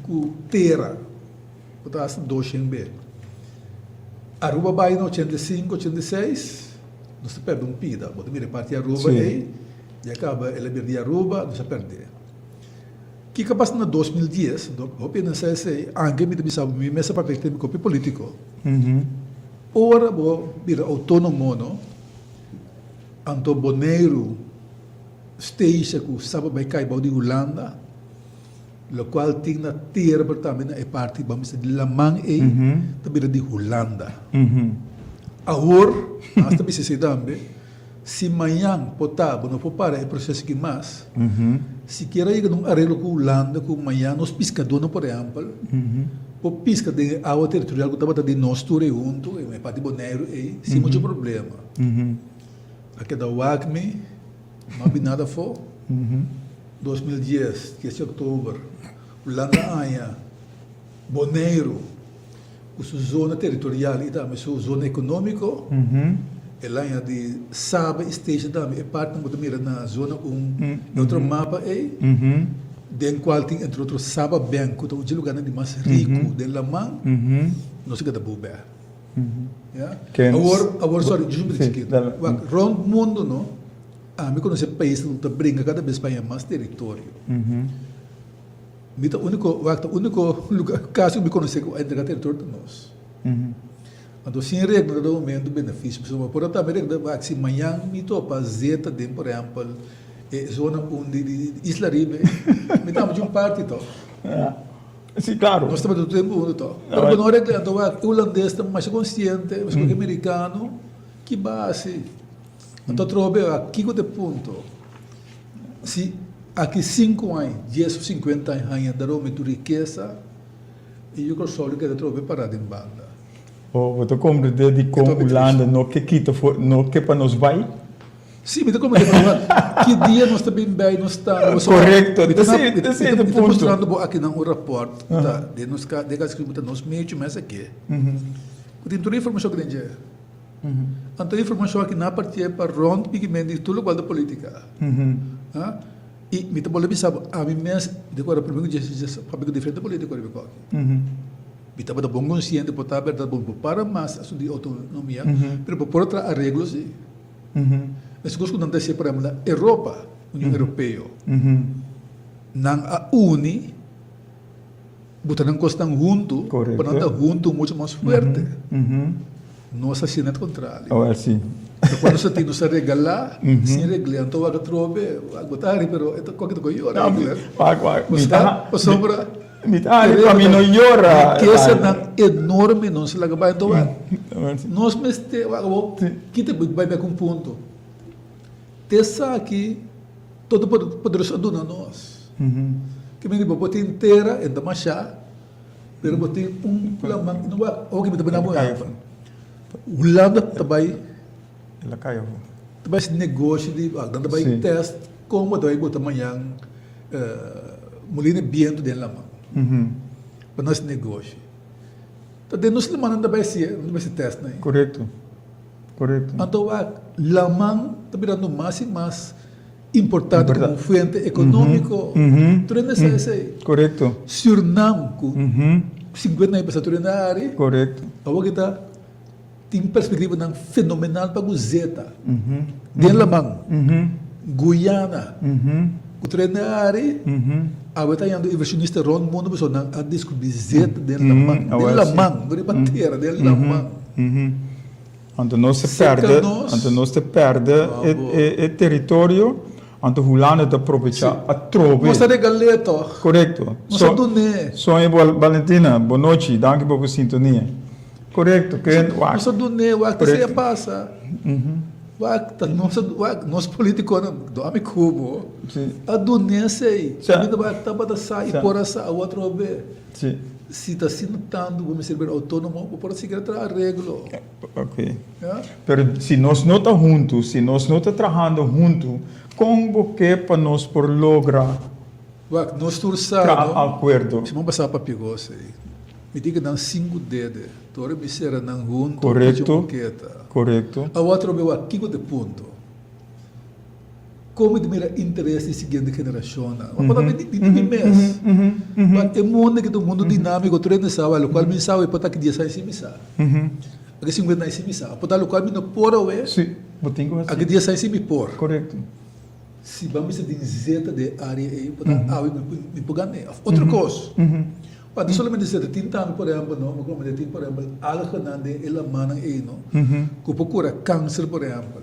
E: ku tera ku ta hasta doshen be. Aruba bai na ochenta i sinku, ochenta i seis. Nos ta perde un pida. Bo ta mira e parti Aruba ei, ya caba el a bira di Aruba, nos a perde. Kiko a pasa na 2010, hopi hende sa esei, anke mi ta bisa bo, mi mes a papia ku hopi politico. Ora bo bira autonomo no, anto Boneiru, Statia ku Saba bai kai bou di Hulanda, Lokual tin na tera pero tambe na e parti ban bisa di laman ei ta bira di Hulanda. Awor, mas ta bisa esei tambe, si mañan por ta bo no por para e proseso aki mas, sikiera yega na un areglo ku Hulanda ku mañan nos piskadónan por ehèmpel por piska den e awa teritorial ku tabata di nos tur ei huntu, e parti Boneiru ei, sin muchu problema. A keda wak mi, no a bin nada afó. 2010, dies di oktober, Hulanda aña Boneiru ku su zona teritorial i tambe su zona ekonómiko. El aña di Saba i Statia tambe e partinan ku ta mira na zona un e otro mapa ei, den kual tin entre otro Saba Bank ku ta un dje lugarnan di mas riku den laman, nos a keda bubè. Ya. Awor, awor sorry, djis un bit chikitu. Wak, rònt mundu no. Ami konosé paisnan ku ta bringa kada bes pa haña mas teritorio. Mi ta úniko, wak ta úniko lugar, kaso ku mi konosé ku a entrega teritorio ta nos. Anto sin regla ta momento benefisio, pasobra por a tambe regla, wak si mañan mi topa zeta den por ehèmpel e zona un di di Isla Ribe, mi tambe dje un parti tòg.
C: Si, klaro.
E: Nos tabata tur tempu huntu tòg. Pero ku no regla anto wak e hulandes ta masha konsiente, meskos ku e merikano, ki base. Anto atrobe a kiko ta e punto? Si aki sinku aña, dies of sinkuenta aña haña daromi tur rikesa, e yu Kòrsou lo keda atrobe pará den banda.
C: Oh, bo ta komprendé dikon Hulanda no ke kita for, no ke pa nos bai?
E: Sí, mi ta komprendé, pero wak, ki dia nos ta bin bei nos ta,
C: Korekto, esei ta e punto.
E: Mi ta mostrando bo akinan un rapòrt ku ta den nos ka, den kas ku ta nos mecho mes aki, ku tin tur e informashon ku den dje. Anto e informashon aki nan a partié pa rònt bigiment di tur lokual ta polítika. I mi ta bolbe bisa bo, ami mes, mi ta kòrda promé ku dje papia ku diferente polítiko riba e kòki. Mi tabata bon konsiente por ta bèrdat bo no por para mas asuntu di outonomia, pero bo por traha areglo si. Meskos ku nan ta hasié por ehempel na Europa, Union Europeo. Nan a uni, buta nan kosnan huntu pa nan ta huntu muchu mas fuerte. Nos a hasié net kontrario. Lokual nos a tin nos a regalá sin regl'é. Anto wak atrobe, wak bo ta hari pero e ta koke ta kohe yora. Pasobra.
C: Mi ta hari pa mi no yora.
E: Rikesanan enorme nos laga bai. Anto wak, nos mester wak awor kita bai bek un punto. Te esaki Todopoderoso a duna nos. Ke mende bo por tin tera, e no ta mashá, pero bo tin un laman. No wak, awor ke mi ta bini bo ehèmpel. Hulanda ta bai ta bai hasi negoshi di wak, nan ta bai tèst kon bo ta bai bota mañan. Molina bientu den laman pa nos negoshi. Ta den nos lamannan ta bai hasi, nan ta bai hasi tèstnan ei.
C: Korekto, korekto.
E: Anto wak, laman ta birando mas i mas importante komo un fuente ekonómiko. Tur hende sa esei.
C: Korekto.
E: Sürnam ku sinkuenta aña pasá tur hende a hari.
C: Korekto.
E: Awor ki ta Tin perspektivanan fenomenal pa ku zeta den laman. Guyana ku tren den ari awe ta yendo inversionista rond mundo pasobra nan a descubri zeta den laman, den laman, no riba tera, den laman.
C: Anto nos ta perde, anto nos ta perde e teritorio, anto Hulanda ta probecha atrobe.
E: Nos ta regal'é tog.
C: Korekto.
E: Nos a dun'é.
C: Sonia Valentina, bonochi, danki pa bo sintonia. Korekto, ken wak.
E: Nos a dun'é wak ta esei a pasa. Wak ta nos a wak nos politikonan do ami kubo a dun'é esei. Mi ta wak tabata sa i por a sa awor atrobe. Si ta asina tantu bo mester bira outónomo bo por a sigui a traha areglo.
C: Ok. Pero si nos no ta huntu, si nos no ta trahando huntu, kon bo ke pa nos por logra?
E: Wak, nos tur sa,
C: Traha
E: no?
C: akuerdo.
E: Siman pasá papia gos ei. Mi tin ke nan sinku dede. Tur ora mi sera nan huntu, mi
C: Korekto,
E: un moketa.
C: korekto.
E: Awor atrobe wak, kiko ta e punto? Kon mi ta mira interes di siguiente generashonnan? Wak, por ta di mi mes. Wak, e mundu aki ta un mundu dinámiko, tur hende sa wak, lokual mi sa awe por ta aki dies aña sin mi sa. Aki sinkuenta aña sin mi sa. Por ta lokual mi no por awe,
C: Sí, bo tin ku hasi.
E: aki dies aña sin mi por.
C: Korekto.
E: Si bo a mester tin zeta den e área ei, bo ta awe mi por gan'é. Òf otro kos, pa no solamente zeta, tin tambe por ehèmpel no, mi komprendé tin por ehèmpel alganan den e lamannan ei no, ku por kura kanser por ehèmpel.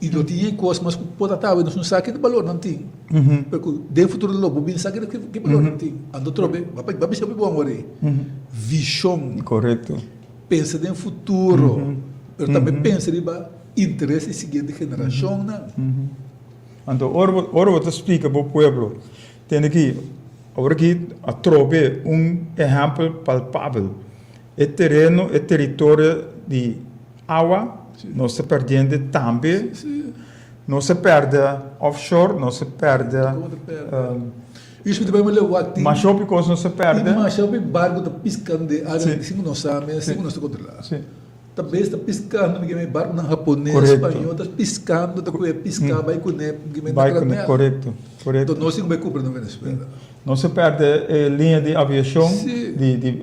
E: I lo tin e kos mas ku por ta awe nos no sa ki balor nan tin, pero ku den futuro lo bo bin sa ki balor nan tin. Anto trobe, bo a bisa hopi bon awor ei, vishon.
C: Korekto.
E: Pensa den futuro, pero tambe pensa riba interes di siguiente generashonnan.
C: Anto ora bo ora bo ta splika bo pueblo, tende ki awor aki atrobe un ehèmpel palpabel, e tereno, e teritorio di awa nos ta perdiendo tambe, nos a pèrdè offshore, nos a pèrdè. Masha hopi kos nos a pèrdè.
E: Tin masha hopi barku ta piskando den área sin ku nos sa mes, sin ku nos ta kontrolá. Ta bes ta piskando mi kier barkunan hapones, spañó ta piskando ta kohe piská bai kuné
C: Bai kuné, korekto, korekto.
E: Enton nos tin ku bai kumpra na Venezuela.
C: Nos a pèrdè e liña di aviashon di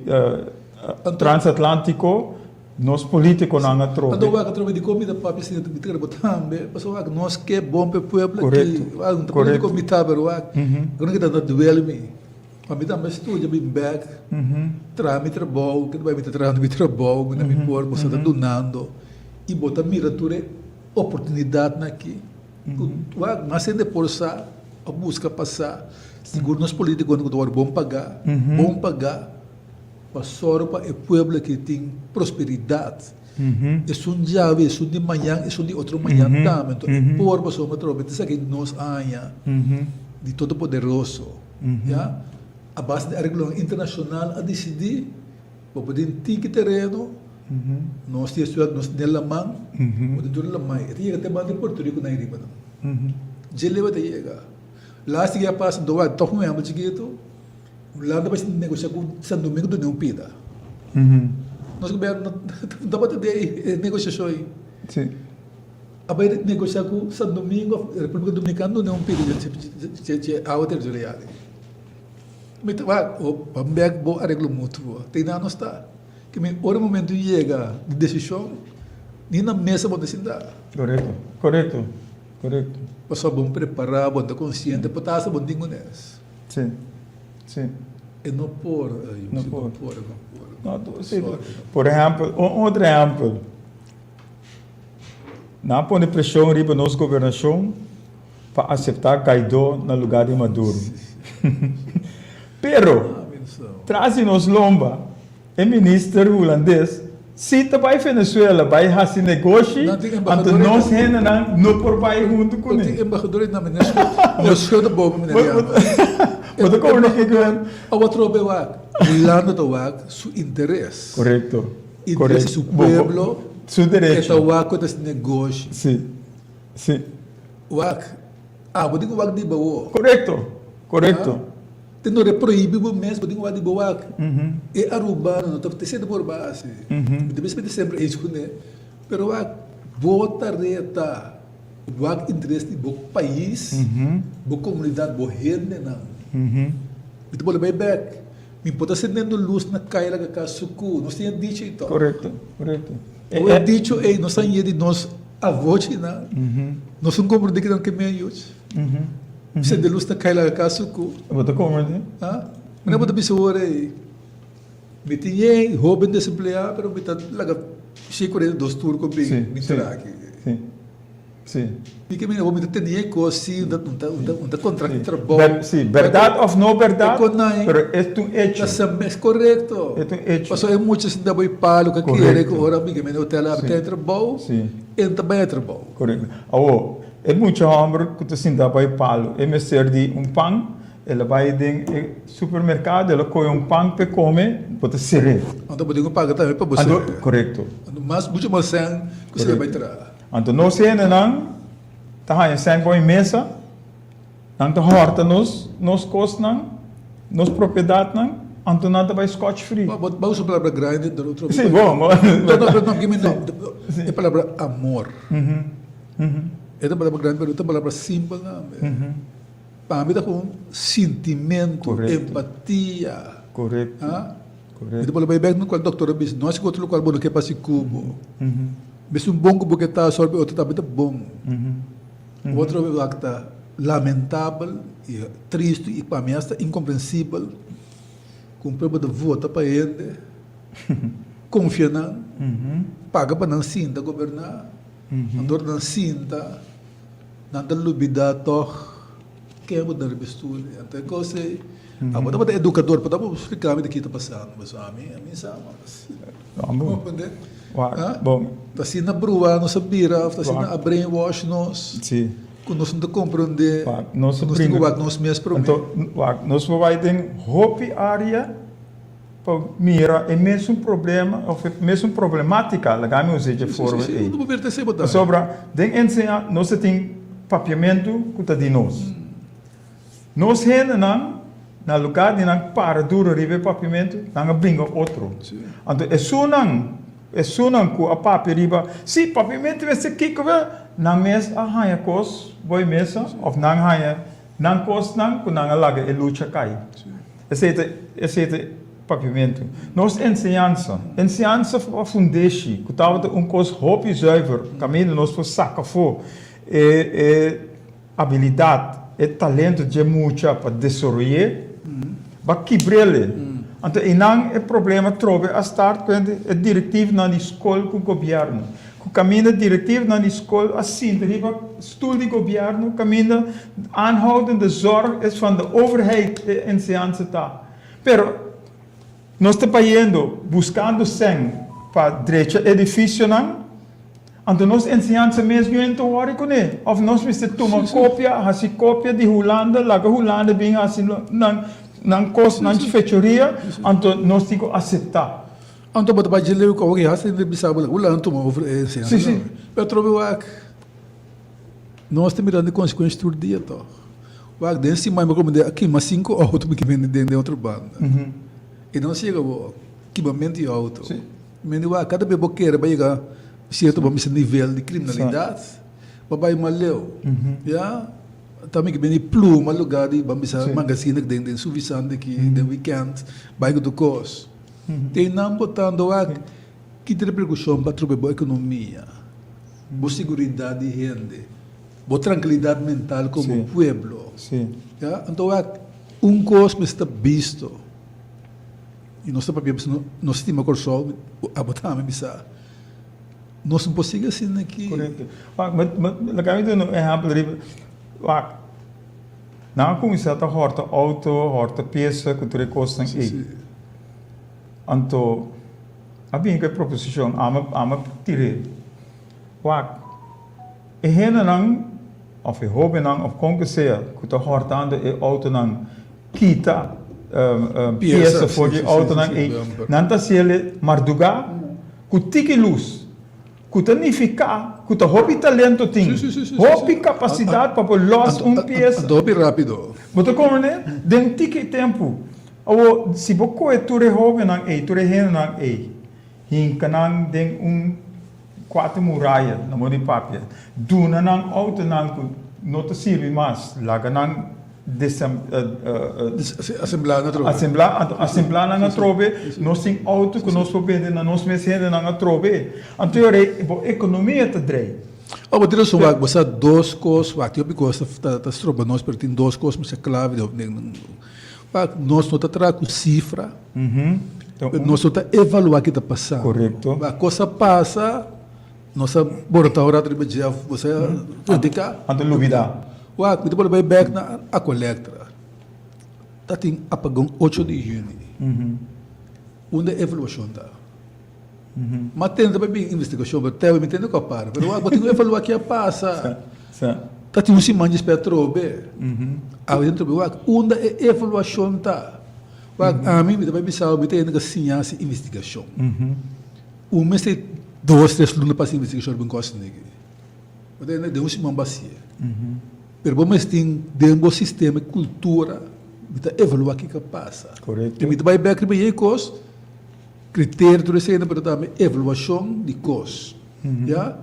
C: transatlantiko. Nos politiconan a trobe.
E: Anto wak atrobe dikon mi ta papia asina mi ta kere bo tambe pasobra wak nos ke bon pa e pueblo aki wak no ta pone dikon mi ta pero wak ku ta na duel mi pa mi tambe studia bin bek traha mi trabou kende bai mi ta trahando mi trabou mi na mi por bo sa ta dunando i bo ta mira tur e oportunidatnan aki ku wak mas hende por sa a buska pa sa sigur nos politiconan ku ta wòrdu bon paga bon paga. Pa sòru pa e pueblo aki tin prosperidat. Esun djawe, esun di mañan, esun di otro mañan tambe. Enton e por pasobra atrobe ta esaki nos aña di Todopoderoso. Ya. A base di areglonan internashonal a disidí bo por tin tiki tereno. Nos tin e siudat nos den laman, bo ta dura laman ei. E ta yega te banda di Puerto Rico nan riba nan. Dje leu e ta yega. Laatste ke a pasa anto wak tòg un ehèmpel chikitu, Hulanda bai negoshá ku San Domingo duna un pida. Nos gobièrnu no tabata den e negoshashon ei. A bai negoshá ku San Domingo òf Repúblika Dominikana duna un pida dje awa teritorial ei. Mi ta wak, pa bèk bo areglo mutuo. Te nan nos ta. Ke mi ora e momento yega di desishon, ni na mesa bo ta sinta.
C: Korekto, korekto, korekto.
E: Pasobra bo prepará, bo ta konsiente, por ta hasta bo tin kunes.
C: Sí, sí.
E: E no por, no por, e no por.
C: No, tu, sí. Por ehèmpel, un otro ehèmpel. Nan a pone preshon riba nos gobernashon pa aseptá Guaidó na lugá di Maduro. Pero, tras di nos lomba, e minister hulandes sí ta bai Venezuela bai hasi negoshi, anto nos hendenan no por bai huntu kuné. Bo ta komprendé kiko mi Korekto.
E: Interes di su pueblo,
C: Su derecho.
E: E ta wak ku ta hasi negoshi.
C: Si, si.
E: Wak, abo tin ku wak di bo.
C: Korekto, korekto.
E: Te no reprohibi bo mes, bo tin ku wak di bo wak. E arubano no ta sende por base. Mi ta bisa semper eens kuné. Pero wak, bo tarea ta wak interes di bo pais, bo komunidat, bo hendenan. Mi ta bolbe bai bèk. Mi por ta sendendo lus na kaya laga ka suku. Nos tin e dicho ei tòg.
C: Korekto, korekto.
E: Awe e dicho ei nos a yei di nos avochinan. Nos no komprendé kinan ke men yuch. Sende lus na kaya laga ka suku.
C: Bo ta komprendé?
E: Ha? Manera bo ta bisa ora ei, mi tin yei hoben desempleá pero mi ta laga 142 tur ku bin mi traha aki.
C: Si, si.
E: Mi ke mira bo mi ta tende e kos si un ta un ta kontrakt di trabou.
C: Si, bèrdat òf no bèrdat, pero e ta un echo.
E: Es korekto.
C: E ta un echo.
E: Pasobra e mucha sinta bo e palu ka kere ku ora mi ke mira hotel a tene trabou, e no ta bai trabou.
C: Korekto. Awor, e mucha hòmber ku ta sinta bo e palu, e mester di un pan, el a bai den e supermerkado, el a kohe un pan p'e kome, bo ta ser'é.
E: Anto bo tin ku paga tambe pa bo ser'é.
C: Korekto.
E: Anto mas, muchu mas sèn ku si el a bai traha.
C: Anto nos hendenan ta haña sèn bon e mesa, nan ta hòrta nos nos kosnan, nos propiedatnan, anto nan ta bai scotch free.
E: Bo bo usa palabra grandi den otro.
C: Sí, bon.
E: No, no, no, give me no. E palabra amor. E ta palabra grandi, pero e ta palabra simpel tambe. Pa mi ta ku un sintimentu, empatia.
C: Korekto.
E: Mi ta bolbe bai bek na lokual doktor a bisa, no hasi ku otro lokual bo no ke pa hasi ku bo. Mesun bon ku bo ke ta sòrbi otro tambe ta bon. Otro wak ta lamentabel i tristu i pa mi asta inkomprensibel ku un pueblo ta vota pa hende, konfia nan, paga pa nan sinta goberná, anto ora nan sinta nan ta lubidá tòg ken bo ta riba e stul. Anto e kos ei, abo tabata edukador, por tabata splika mi di ki ta pasando, pasobra ami, ami sa mas. Comprende?
C: Bon.
E: Ta asina brua nos a bira of ta asina a brainwash nos.
C: Si.
E: Ku nos no ta comprende.
C: Wak, nos a
E: Nos tin ku wak nos mes prome.
C: Anto, wak, nos por bai den hopi area pa mira e mesun problema of e mesun problematica, laga mi usa dje forma
E: Si, si,
C: ei.
E: si, si, si, si,
C: Pasobra den enseña nos ta tin papiamentu ku ta di nos. Nos hendenan, na lugar di nan para duro riba e papiamentu, nan a bringa otro. Anto esunnan, esunnan ku a papia riba, si, papiamentu mester kiko be, nan mes a haña kos bo e mesa òf nan haña nan kosnan ku nan a laga e lucha kai. Esei ta, esei ta papiamentu. Nos enseñansa, enseñansa a fundeshi ku tabata un kos hopi zuiver kaminda nos por saka afó e, e. Abilidat, e talento dje mucha pa desaroy'é, ba kibr'el. Anto einan e problema trobe a start ku e direktivnan di skol ku gobièrnu. Ku kaminda direktivnan di skol a sinta riba stul di gobièrnu, kaminda aanhoudende zorg is van de overheid e enseñansa ta. Pero nos ta bayendo buskando sèn pa drecha edifisionan. Anto nos enseñansa mes no enta wòri kuné. Òf nos mester tuma kopia, hasi kopia di Hulanda, laga Hulanda bin hasi nan nan kos, nan fechoria, anto nos tin ku aseptá.
E: Anto bo ta bai dje leu ku awor hasta hende bisa bo bo laga tuma over e enseñansa.
C: Sí, sí.
E: Pero atrobe wak nos ta mirando e konsekuensia tur dia tòg. Wak den siman mi komende a kima sinku outo mi kima den den otro banda. I nos yega bo kimamentu di outo.
C: Sí.
E: Mende wak kada bes bo kere bo yega sierto bo mester nivel di kriminalidat bo bai mas leu. Ya. Ta mi ki bini pluma lugar di ban bisa magazine den den suffisant aki den weekend bai ku tur kos. Te nan bo ta ando wak ki ta repercusion pa trobe bo economia, bo seguridad di hende, bo trankilidad mental como pueblo. Ya, anto wak un kos mester ta bisto y nos ta papia pasobra nos stima Kòrsou, abo tambe bisa. Nos no por sigui asina aki.
C: Korekto. Wak, laga mi duna un ehèmpel riba, wak, nan a kuminsá ta hòrta outo, hòrta piesa ku tur e kosnan ei.
E: Sí.
C: Anto, a bini ku e proposishon, ami ami a tir'é. Wak, e hendenan òf e hóbennan òf kon ke sea ku ta hòrtando e outonan kita piesa for di e outonan ei, nan ta hasiel mardugá. Ku tiki lus, ku ta nifiká ku ta hopi talento tin, hopi kapasidat pa por lòs un piesa.
E: Anto hopi rápido.
C: Bo ta komprendé? Den tiki tempu. Awor, si bo kohe tur e hóbennan ei, tur e hendenan ei, hinka nan den un kuater muraya, na modo di papia, duna nan outonan ku no ta sirbi mas, laga nan
E: Asemblá nan atrobe.
C: Asemblá, anto asemblá nan atrobe, nos tin outo ku nos por bende na nos mes hendenan atrobe. Anto e ora ei bo ekonomia ta drei.
E: Oh, bo tin rason wak, bo sa dos kos wak, tin hopi kos ta ta stroba nos, pero tin dos kos masha klave den wak, nos no ta traha ku sifra, nos no ta evaluá ki ta pasando.
C: Korekto.
E: Wak, kos a pasa. Nos a borota un rato riba dje of bo sa critica.
C: Anto lubida.
E: Wak, mi ta por bay bek na Aqualectra. Ta tin apagon ocho di juni. Unda e evaluacion ta? Ma tende ta bay bin investigacion, pero te mi tende cu a para. Pero wak, bo tin cu evalua ke a pasa. Ta tin un siman dje spera atrobe. Awe den atrobe, wak, unda e evaluacion ta? Wak, ami mi ta bay bisa bo, mi ta yendo ka siña haci investigacion. Un mester dos tres luna pa hasi investigashon riba un kos negi. Bo ta hende den un siman basie. Pero bo mester tin den bo sistema e kultura di ta evaluá kiko a pasa.
C: Korekto.
E: I mi ta bai bèk riba e kos, kriterio tur esei pero tambe evaluashon di kos. Ya.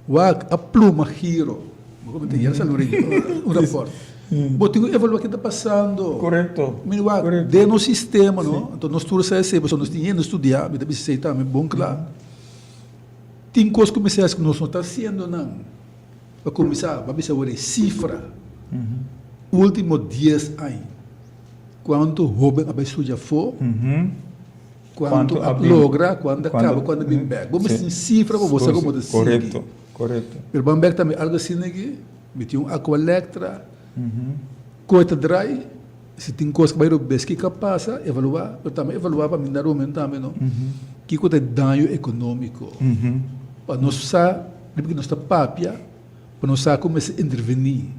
E: Wak a pluma giro. Bo komo ta yera sa luna un raport. Bo tin ku evaluá ke ta pasando.
C: Korekto.
E: Mi wak den nos sistema no, anto nos tur sa esei pasobra nos tin hende studiá, mi ta bisa esei tambe bon kla. Tin kos ku mester hasi ku nos no ta hasiendo nan. Pa kuminsá, bo a bisa awor e sifra. Ultimo dies aña kuantu hoben a bai studia afó? Kuantu a logra, kuantu a kaba, kuantu a bin bek. Bo mester tin sifra pa bo sa kon bo ta sigui.
C: Korekto, korekto.
E: Pero ban bek tambe algu asina aki, mi tin un Aqualectra, koe ta drai, si tin kos ku bai robes kiko a pasa, evaluá, pero tambe evaluá pa mi na rumen tambe no, kiko ta e daño ekonómiko. Pa nos sa riba ki nos ta papia, pa nos sa kon mester intervení.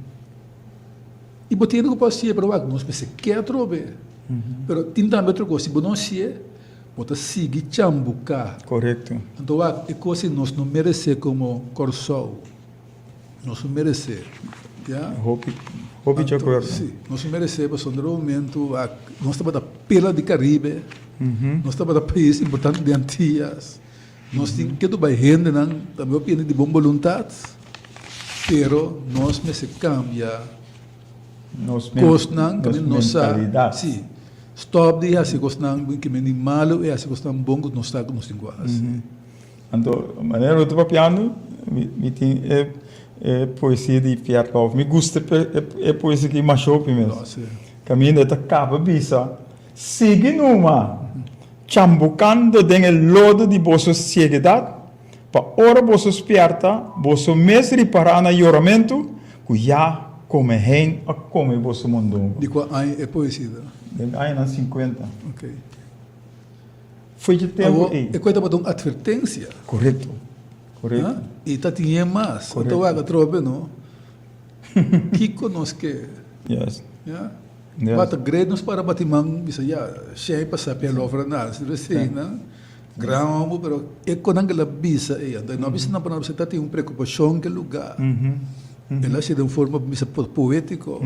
E: I bo tin ku por hasié, pero wak, nos mester ke atrobe. Pero tin tambe otro kos, si bo no hasié, bo ta sigui chambuká.
C: Korekto.
E: Anto wak, e kos ei nos no meresé komo Kòrsou. Nos no meresé, ya.
C: Hopi, hopi di akuerdo.
E: Si, nos no meresé pasobra den un momento wak, nos tabata perla di Karibe, nos tabata pais importante di Antias. Nos tin ke bai hendenan tambe hopi hende di bon boluntat, pero nos mester kambia kosnan ku nos sa, si, stòp di hasi kosnan ku men di malu i hasi kosnan bon ku nos sa ku nos tin ku hasi.
C: Anto, manera bo ta papiando, mi tin e poesia di Pierre Love. Mi gusta e poesia aki masha hopi mes. Kaminda e ta kaba bisa, Sigui numa! Chambukando den e lodo di boso sieguedat, pa ora boso spièrta, boso mes ripará na yoramentu ku ya kome hein a kome boso mondongo.
E: Di kua aña e poesia ta?
C: Den añanan sinkuenta.
E: Ok.
C: Foi dje tempu
E: Awor,
C: ei.
E: e kue tabata un atvertensia.
C: Korekto. Korekto.
E: I ta tin e mas.
C: Korekto.
E: Ta wak atrobe, no? Kiko nos ke?
C: Yes.
E: Ya?
C: Yes.
E: Bata great nos para bati man bisa ya, shei pasa pia lofra na, si esei nan. Gran homber, pero e konan ku el a bisa ei, anto e no a bisa nan pa nan bisa ta tin un preokupashon ku e lugá. El a hasi den un forma bisa poétiko,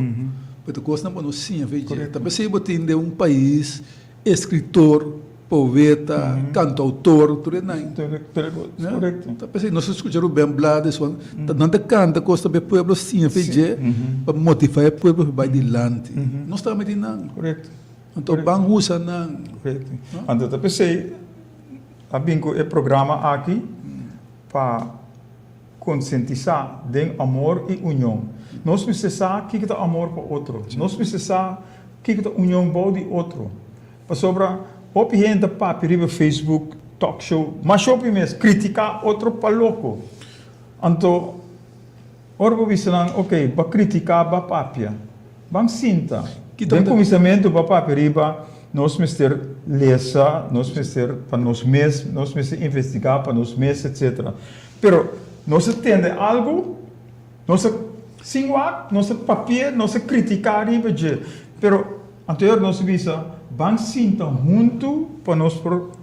E: pero ta kosnan ku bo no siña fe dje. Ta p'esei bo tin den un pais eskritor, poeta, kantoutor, tur e nan. Ta p'esei nos a skucha Rubén Blades, nan ta kanta kos ta pa e pueblo siña fe dje, pa motivá e pueblo pa bai dilanti. Nos tambe tin nan. Anto ban usa nan.
C: Korekto. Anto ta p'esei a bin ku e programa aki pa konsientisá den amor i union. Nos mester sa kiko ta amor pa otro. Nos mester sa kiko ta union bou di otro. Pasobra hopi hende ta papia riba Facebook, talk show, masha hopi mes kritiká otro pa loko. Anto ora bo bisa nan, ok, bo a kritiká, bo a papia. Ban sinta. Den kuminsamentu bo a papia riba nos mester lesa, nos mester pa nos mes, nos mester investigá pa nos mes, etsetera. Pero nos a tende algu, nos a sin wak, nos a papia, nos a kritiká riba dje. Pero anto nos a bisa, ban sinta huntu pa nos por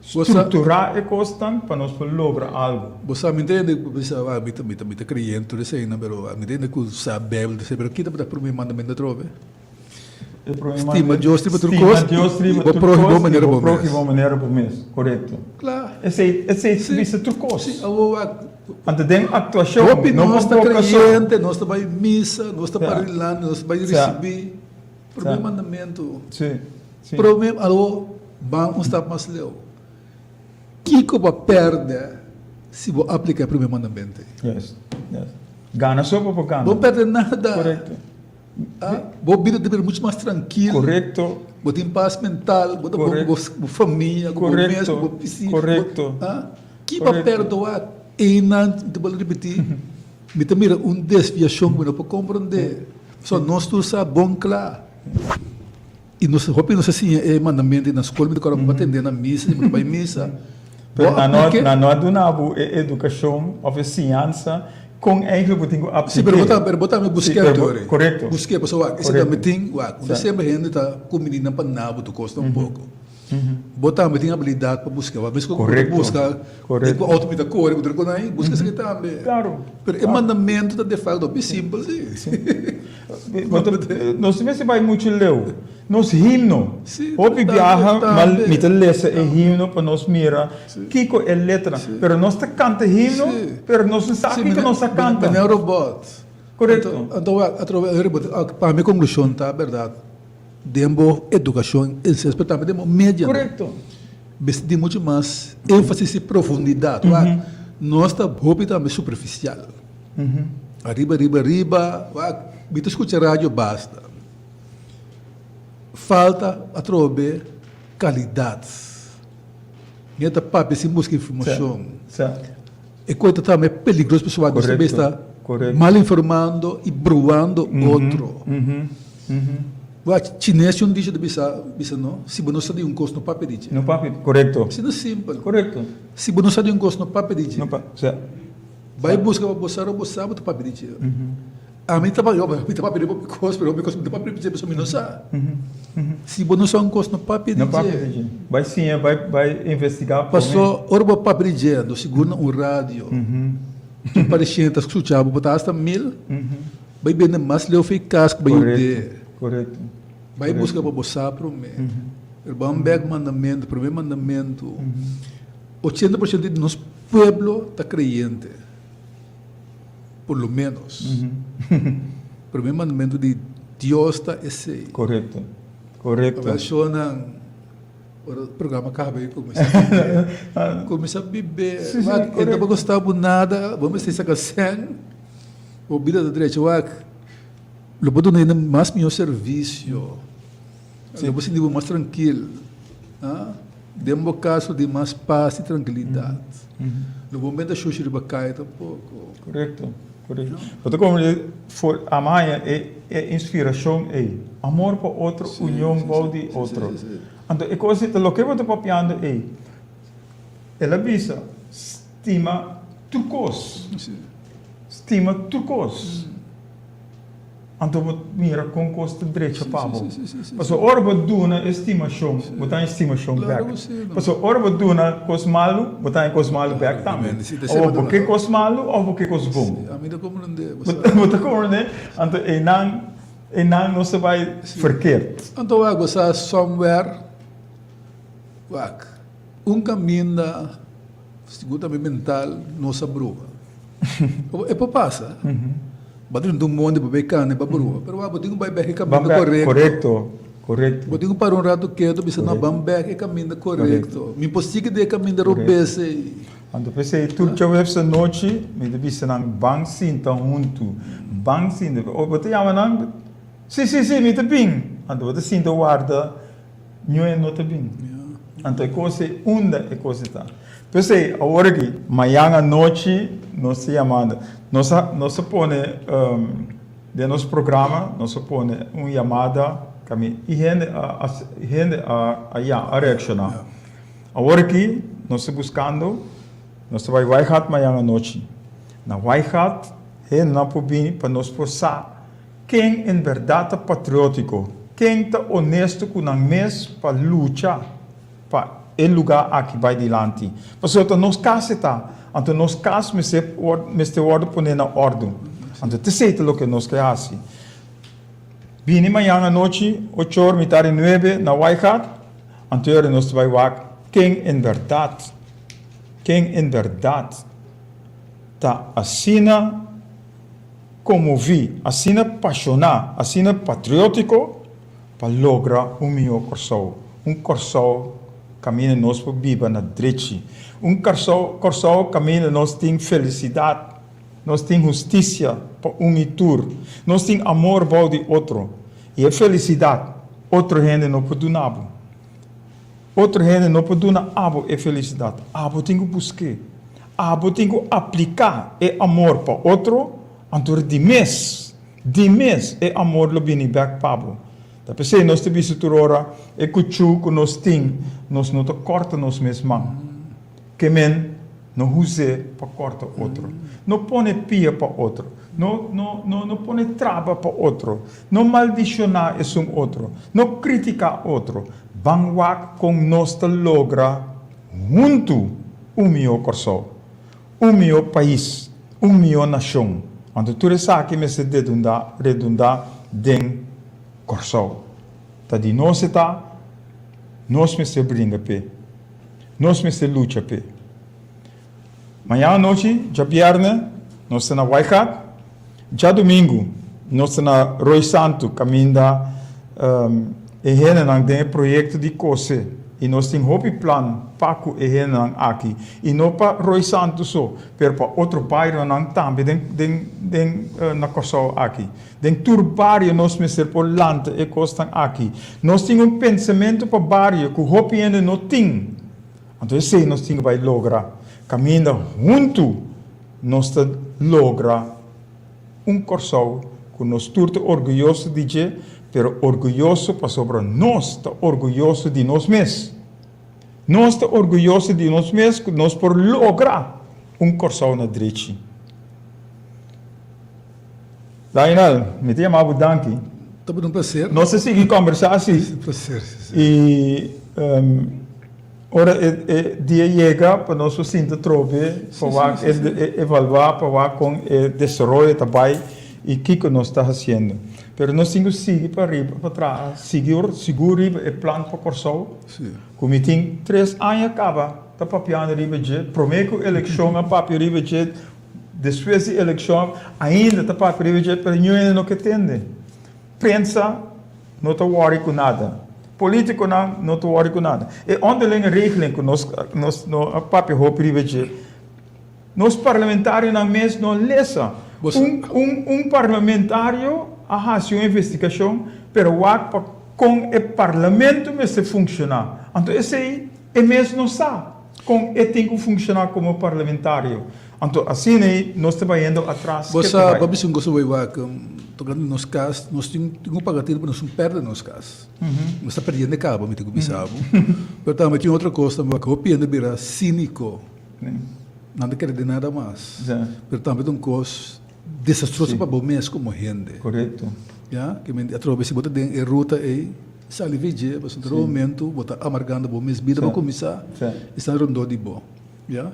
C: Strukturá e kosnan pa nos por logra algu.
E: Bo sa, mi ta hende ku bisa, ah, mi ta, mi ta, mi ta kreyente tur eseinan, pero mi ta hende ku sa Bijbel ta esei, pero kita ta promé mandamentu atrobe?
C: E promé
E: Stima
C: mandamentu,
E: Dios riba tur
C: stima
E: kos
C: Dios
E: i
C: riba
E: bo
C: tur
E: próhimo
C: kos i
E: manera
C: bo
E: bo mes.
C: próhimo manera bo mes. Korekto.
E: Kla.
C: Esei, esei
E: Sí,
C: bisa tur kos.
E: sí, awor wak,
C: Anto den aktuashon,
E: hopi
C: no
E: nos
C: pa
E: ta
C: boka so.
E: kreyente, nos ta bai misa, nos ta
C: Ja.
E: para dilanti, nos ta bai
C: Ja.
E: risibí. Promé
C: Ja.
E: mandamentu.
C: Sí, sí.
E: Promé, awor Ban un stap mas leu. Kiko bo a pèrdè si bo apliká e promé mandamentu ei?
C: Yes, yes. Gana so bo por gana.
E: Bo no pèrdè nada.
C: Korekto.
E: Ah, bo bida ta bira muchu mas trankil.
C: Korekto.
E: Bo tin pas mental, bo ta bon ku bo famia, ku bo mes, ku bo bisiña.
C: Korekto.
E: Ah, ki bo a pèrdè wak? Einan, mi ta bolbe ripití, mi ta mira un desviashon ku mi no por komprondé. Pasobra nos tur sa bon kla. I nos hopi nos a siña e mandamentu na skol, mi ta kòrda bo a tendé na misa, bo ta bai misa.
C: Pero nan no nan no a duna bo e edukashon òf e siñansa kon eigentlik bo tin ku
E: Sí, pero bo ta
C: apliké.
E: pero bo tambe
C: Sí,
E: busk'é
C: pero bo
E: anto ori.
C: korekto.
E: Busk'é pasobra wak, esei tambe
C: Korekto.
E: tin wak, unda
C: Sa.
E: semper hende ta kumbiní nan pa nabo tur kos tampoko. Bo tambe tin abilidat pa buska, wak, meskos ku bo ta
C: Korekto,
E: buska den
C: korekto.
E: ku outo mi ta kore ku tur kon ai, buska esaki tambe.
C: Klaro,
E: Pero e
C: klaro.
E: mandamentu ta de facto hopi simpel sí.
C: Sí. Nos mester bai muchu leu. Nos himno. Hopi biaha mi ta lesa e himno pa nos mira kiko e letra. Pero nos ta kanta himno, pero nos no sa kiko nos ta kanta.
E: Manera robot.
C: Korekto.
E: Anto wak, atrobe pa mi konklushon ta bèrdat, den bo edukashon, pero tambe den bo media.
C: Korekto.
E: Mester tin muchu mas énfasis i profundidat. Wak, nos ta hopi tambe superfisial. Ariba, ariba, ariba, wak, mi ta skucha radio basta. Falta atrobe kalidat. Mi ta papia sin buska informashon. E kos ta tambe peligroso pasobra nos ta bes ta mal informando i bruando otro. Wak, chines tin un dicho ta bisa, bisa no, si bo no sa di un kos no papia di dje.
C: No papia, korekto.
E: Asina simpel.
C: Korekto.
E: Si bo no sa di un kos no papia di dje.
C: No papia, sa.
E: Bai buska pa bo sa bo sa bo ta papia di dje. Ami ta papia, mi ta papia di hopi kos, pero hopi kos mi ta papia di dje pasobra mi no sa. Si bo no sa un kos no papia di dje.
C: No papia di dje. Bai siña, bai bai investigá promé.
E: Paso ora bo papia di dje, no sigur na un radio, un par di shente ta skucha bo, bo ta hasta mil, bai bende mas leu for e kas ku bai yud'é.
C: Korekto, korekto.
E: Bai buska pa bo sa promé. Pero ban bèk mandamentu, promé mandamentu. 80% di nos pueblo ta kreyente, por lo menos. Primer mandamentu di Dios ta esei.
C: Korekto, korekto.
E: Abershonnan, ora e programa kaba i kuminsá bibé. Kuminsá bibé.
C: Sí, sí,
E: Wak, e no
C: korekto.
E: ta kosta bo nada, bo mester saka sèn, bo bida ta drecha. Wak, lo bo duna hende mas mihó servisio. Lo bo sinti bo mas trankil. Den bo kas lo tin mas pas i trankilidat. Lo bo meta shushi riba kaya tampoko.
C: Korekto, korekto. Bo ta komprende for a haña e e inspirashon ei. Amor pa otro, union bou di otro. Anto e kos ei ta loke bo ta papiando ei. El a bisa, stima tur kos. Stima tur kos. Anto bo mira kon kos ta drecha pa bo. Pasobra ora bo duna e stimashon, bo ta haña stimashon bèk. Pasobra ora bo duna kos malu, bo ta haña kos malu bèk tambe. Òf bo ke kos malu òf bo ke kos bon. Bo ta komprendé? Anto einan, einan nos ta bai verkeerd.
E: Anto wak bo sa somewhere, wak, un kaminda sigur tambe mental nos a brua. E por pasa. Bo ta rinta un mondi pa bay cana y pa brua, pero wak bo tin cu bay bek e caminda corecto.
C: Corecto, corecto.
E: Bo tin cu para un rato keto bisa no ban bek e caminda corecto. Mi por sigui den e caminda robes ey.
C: Anto p'esey tur djaweps anochi mi ta bisa nan ban sinta huntu, ban sinta. Bo ta yama nan, si si si mi ta bin. Anto bo ta sinta warda. Ñoe no ta bin. Anto e kos ei unda e kos ei ta. P'esei awor aki, mañan anochi nos ta yamando. Nos a nos a pone den nos programa nos a pone un yamada kami i hende a hende a a ya a reakshoná. Awor aki nos ta buskando, nos ta bai Waaigat mañan anochi. Na Waaigat hendenan por bini pa nos por sa. Ken en bèrdat ta patriótiko? Ken ta onesto ku nan mes pa lucha pa e lugá aki bai dilanti? Pasobra ta nos kas e ta, anto nos kas mester mester wòrdu poné na òrdu. Anto t'esei ta loke nos ke hasi. Bini mañan anochi, ocho or mitar di nuebe na Waaigat, anto e ora nos ta bai wak ken en bèrdat, ken en bèrdat ta asina. Konmoví, asina pashoná, asina patriótiko pa logra un mihó Kòrsou, un Kòrsou kaminda nos por biba na drechi, un Kòrsou Kòrsou kaminda nos tin felisidat, nos tin hustisia pa un i tur, nos tin amor bou di otro, i e felisidat otro hende no por duna bo. Otro hende no por duna abo e felisidat, abo tin ku busk'é. Abo tin ku apliká e amor pa otro, anto di mes, di mes e amor lo bini bèk pa bo. Ta p'esei nos ta bisa tur ora, e kuchú ku nos tin, nos no ta kòrta nos mes man. Ke men no hus'é pa kòrta otro. No pone pia pa otro. No, no, no, no pone traba pa otro. No maldishoná esun otro. No kritiká otro. Ban wak kon nos ta logra huntu un mihó Kòrsou, un mihó pais, un mihó nashon. Anto tur esaki mester dedundá, redundá den Kòrsou. Ta di nos e ta, nos mester bringa p'e, nos mester lucha p'e. Mañana anochi, djabièrnè, nos ta na Waaigat. Djadumingu, nos ta na Rooi Santu, kaminda e hendenan den e proyekto di kose. I nos tin hopi plan pa ku e hendenan aki. I no pa Rooi Santu so, pero pa otro barionan tambe den den den na Kòrsou aki. Den tur bario nos mester por lanta e kosnan aki. Nos tin un pensamentu pa bario ku hopi hende no tin. Anto esei nos tin ku bai logra. Kaminda huntu nos ta logra un Kòrsou ku nos tur ta orguyoso di dje, pero orguyoso pasobra nos ta orguyoso di nos mes. Nos ta orguyoso di nos mes ku nos por logra un Kòrsou na drechi. Lionel, mi ta yama bo danki.
E: Tabata un placer.
C: Nos ta sigui kòmbersá si.
E: Un placer, si, si.
C: I ora e dia yega pa nos por sinta trobe pa wak e evaluá pa wak kon e desaroyo ta bai i kiko nos ta hasiendo. Pero nos tin ku sigui pa riba pa traha sigur sigur riba e plan pa Kòrsou ku mi tin tres aña kaba ta papiando riba dje promé ku elekshon a papia riba dje Despues di elekshon ainda ta papia riba dje pero niun hende no ke tende. Prensa no ta wòri ku nada. Politikonan no ta wòri ku nada. E onderlinge regeling ku nos nos no a papia hopi riba dje, nos parlamentarionan mes no lesa. Un un un parlamentario a hasi un investigashon pero wak pa kon e parlamento mester funshoná. Anto esei e mes no sa. Kon e tin ku funshoná komo parlamentario? Anto asina ei nos ta bayendo atras
E: Bo
C: ke ta
E: sa,
C: bai.
E: bo bisa un cosa wey wak, tocante nos cas, nos tin tin cu paga tino pa nos no perde nos cas. Nos ta perdiendo e caba, mi tin cu bisa bo. Pero tambe tin otro cos tambe wak, hopi hende bira cinico, nan ta kere den nada mas. Pero tambe ta un cos. Desastroso pa bo mes komo hende.
C: Korekto.
E: Ya, ke men atrobe si bo ta den e ruta ei, sali fi dje, pasobra otro momento bo ta amargando bo mes bida pa kuminsá i esnan rondó di bo. Ya,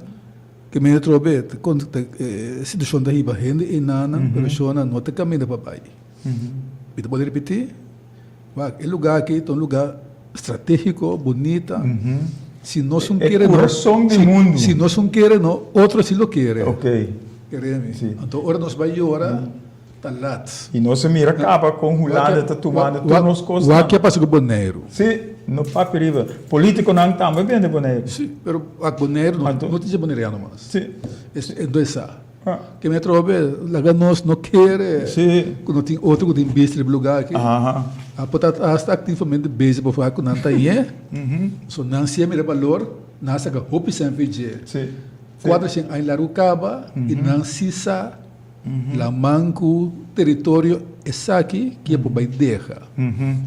E: ke men atrobe ta kon ta e situashon ta hiba hende einanan, pero shona no ta kaminda pa bai. Mi ta bolbe ripití, wak, e lugá aki ta un lugá stratégiko, bunita, si nos un
C: E
E: kere no,
C: kurason di mundu.
E: si nos un kere no, otro si lo kere.
C: Ok.
E: Kere mi.
C: Si.
E: Anto ora nos bai yora, ta lat.
C: I nos a mira kaba kon Hulanda ta tumando tur nos kosnan.
E: Wak ke a pasa ku Boneiru.
C: Si, no papia riba. Politikonan tambe a bende Boneiru.
E: Si, pero wak Boneiru no no ta dje boneriano mas.
C: Si.
E: E no e sa. Ke mi a trobe laga nos no kere ku no tin otro ku tin bista riba lugá aki. A por ta asta aktivamente bezig pa wak ku nan ta yé. So nan si a mira balor, nan a saka hopi sèn for dje. 400 aña largu kaba i nan si sa laman ku teritorio esaki ke por bai deha.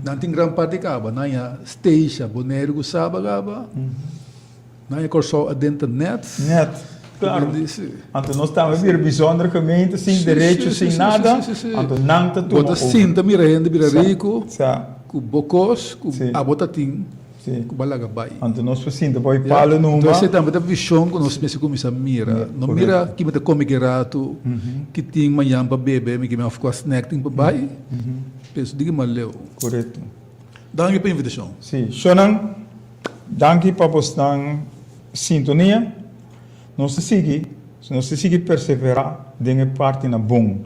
E: Nan tin gran parti kaba, nan ya Statia, Boneiru ku Saba kaba. Nan e Kòrsou aden ta nèt.
C: Nèt, klaro. Anto nos tambe bira bijzonder gemeente, sin derecho, sin nada, anto nan ta tuma over.
E: Bo ta sinta mira hende bira riku ku bo kos ku abo ta tin ku bo a laga bai.
C: Anto nos por sinta bo e palo numa.
E: Entonces esei tambe ta vishon ku nos mester kuminsá mira. No mira ki mi ta kome ki ratu, ki tin mañan pa bebe, mi ke mi òf kua snack tin pa bai. Pensa diki mas leu.
C: Korekto.
E: Danki pa invitashon.
C: Si, shownan. Danki pa bosnan sintonia. Nos ta sigui, nos ta sigui perseverá den e partinan bon,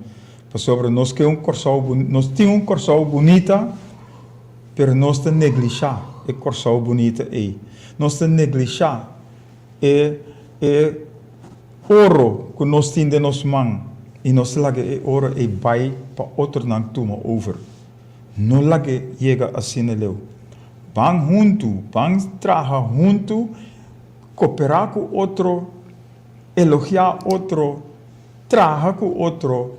C: pasobra nos ke un Kòrsou, nos tin un Kòrsou bunita, pero nos ta neglishá e Kòrsou bunita ei. Nos ta neglishá e e oro ku nos tin den nos man i nos ta laga e oro ei bai pa otronan tuma over. No lag'é yega asina leu. Ban huntu, ban traha huntu, koperá ku otro, elogiá otro, traha ku otro,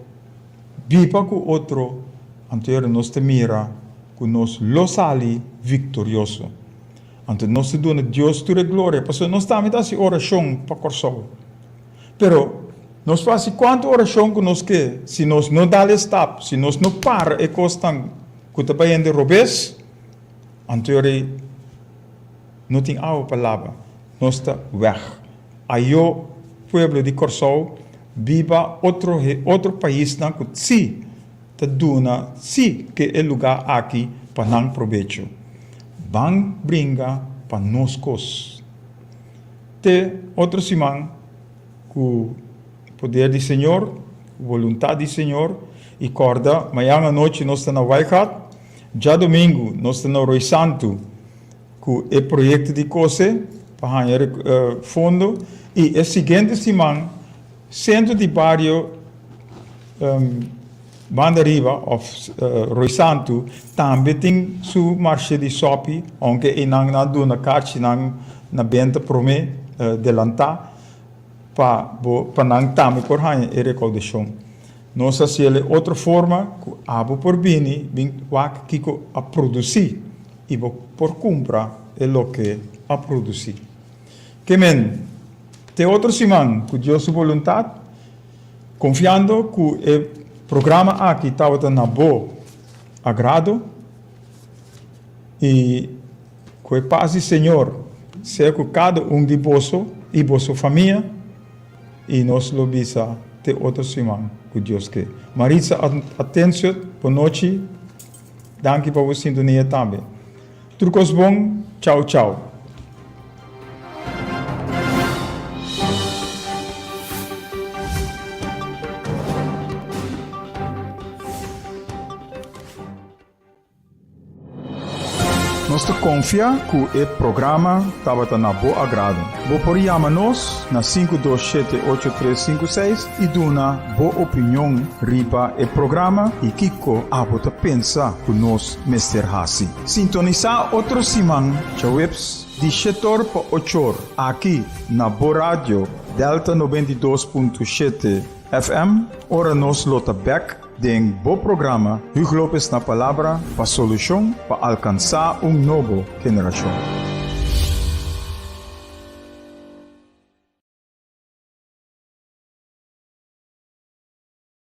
C: biba ku otro, anto yora nos ta mira ku nos lo sali viktorioso. Anto nos ta duna Dios tur e gloria, pasobra nos tambe ta hasi orashon pa Kòrsou. Pero, nos por hasi kuantu orashon ku nos ke, si nos no dal e stap, si nos no para e kosnan ku ta bayendo robes, anto e rei no tin awa pa laba, nos ta wèg. Ayo pueblo di Kòrsou biba otro otro paisnan ku si ta duna si ke e lugá aki pa nan probecho. Ban bringa pa nos kos. Te otro siman ku poder di Señor, ku boluntat di Señor, i kòrda mañan anochi nos ta na Waaigat, djadumingu nos ta na Rooi Santu ku e proyekto di kose pa haña fondo i e siguiente siman Sentro di Bario Banda Riba òf Rooi Santu tambe tin su marshe di sòpi, ounke einan nan a duna karchinan na benta promé delantá pa bo pa nan tambe por haña e rekoudashon. Nos a hasiel e otro forma ku abo por bini bin wak kiko a produsí i bo por kumpra e loke a produsí. Ke men, te otro siman ku Dios su boluntat, konfiando ku e programa aki tabata na bo agrado i ku e pas di Señor sea ku kada un di boso i boso famia i nos lo bisa te otro siman ku Dios ke. Maritza Atencio, bonochi, danki pa bo sintonia tambe. Tur kos bon, chao chao. Nos ta konfia ku e programa tabata na bo agrado. Bo por yama nos na 527 8356 i duna bo opinion riba e programa i kiko abo ta pensa ku nos mester hasi. Sintonisá otro siman djaweps di shetor pa ochor aki na bo radio Delta 92.7 FM ora nos lo ta bek den bo programa Huug Lopez na Palabra pa solushon pa alkansá un nobo generashon.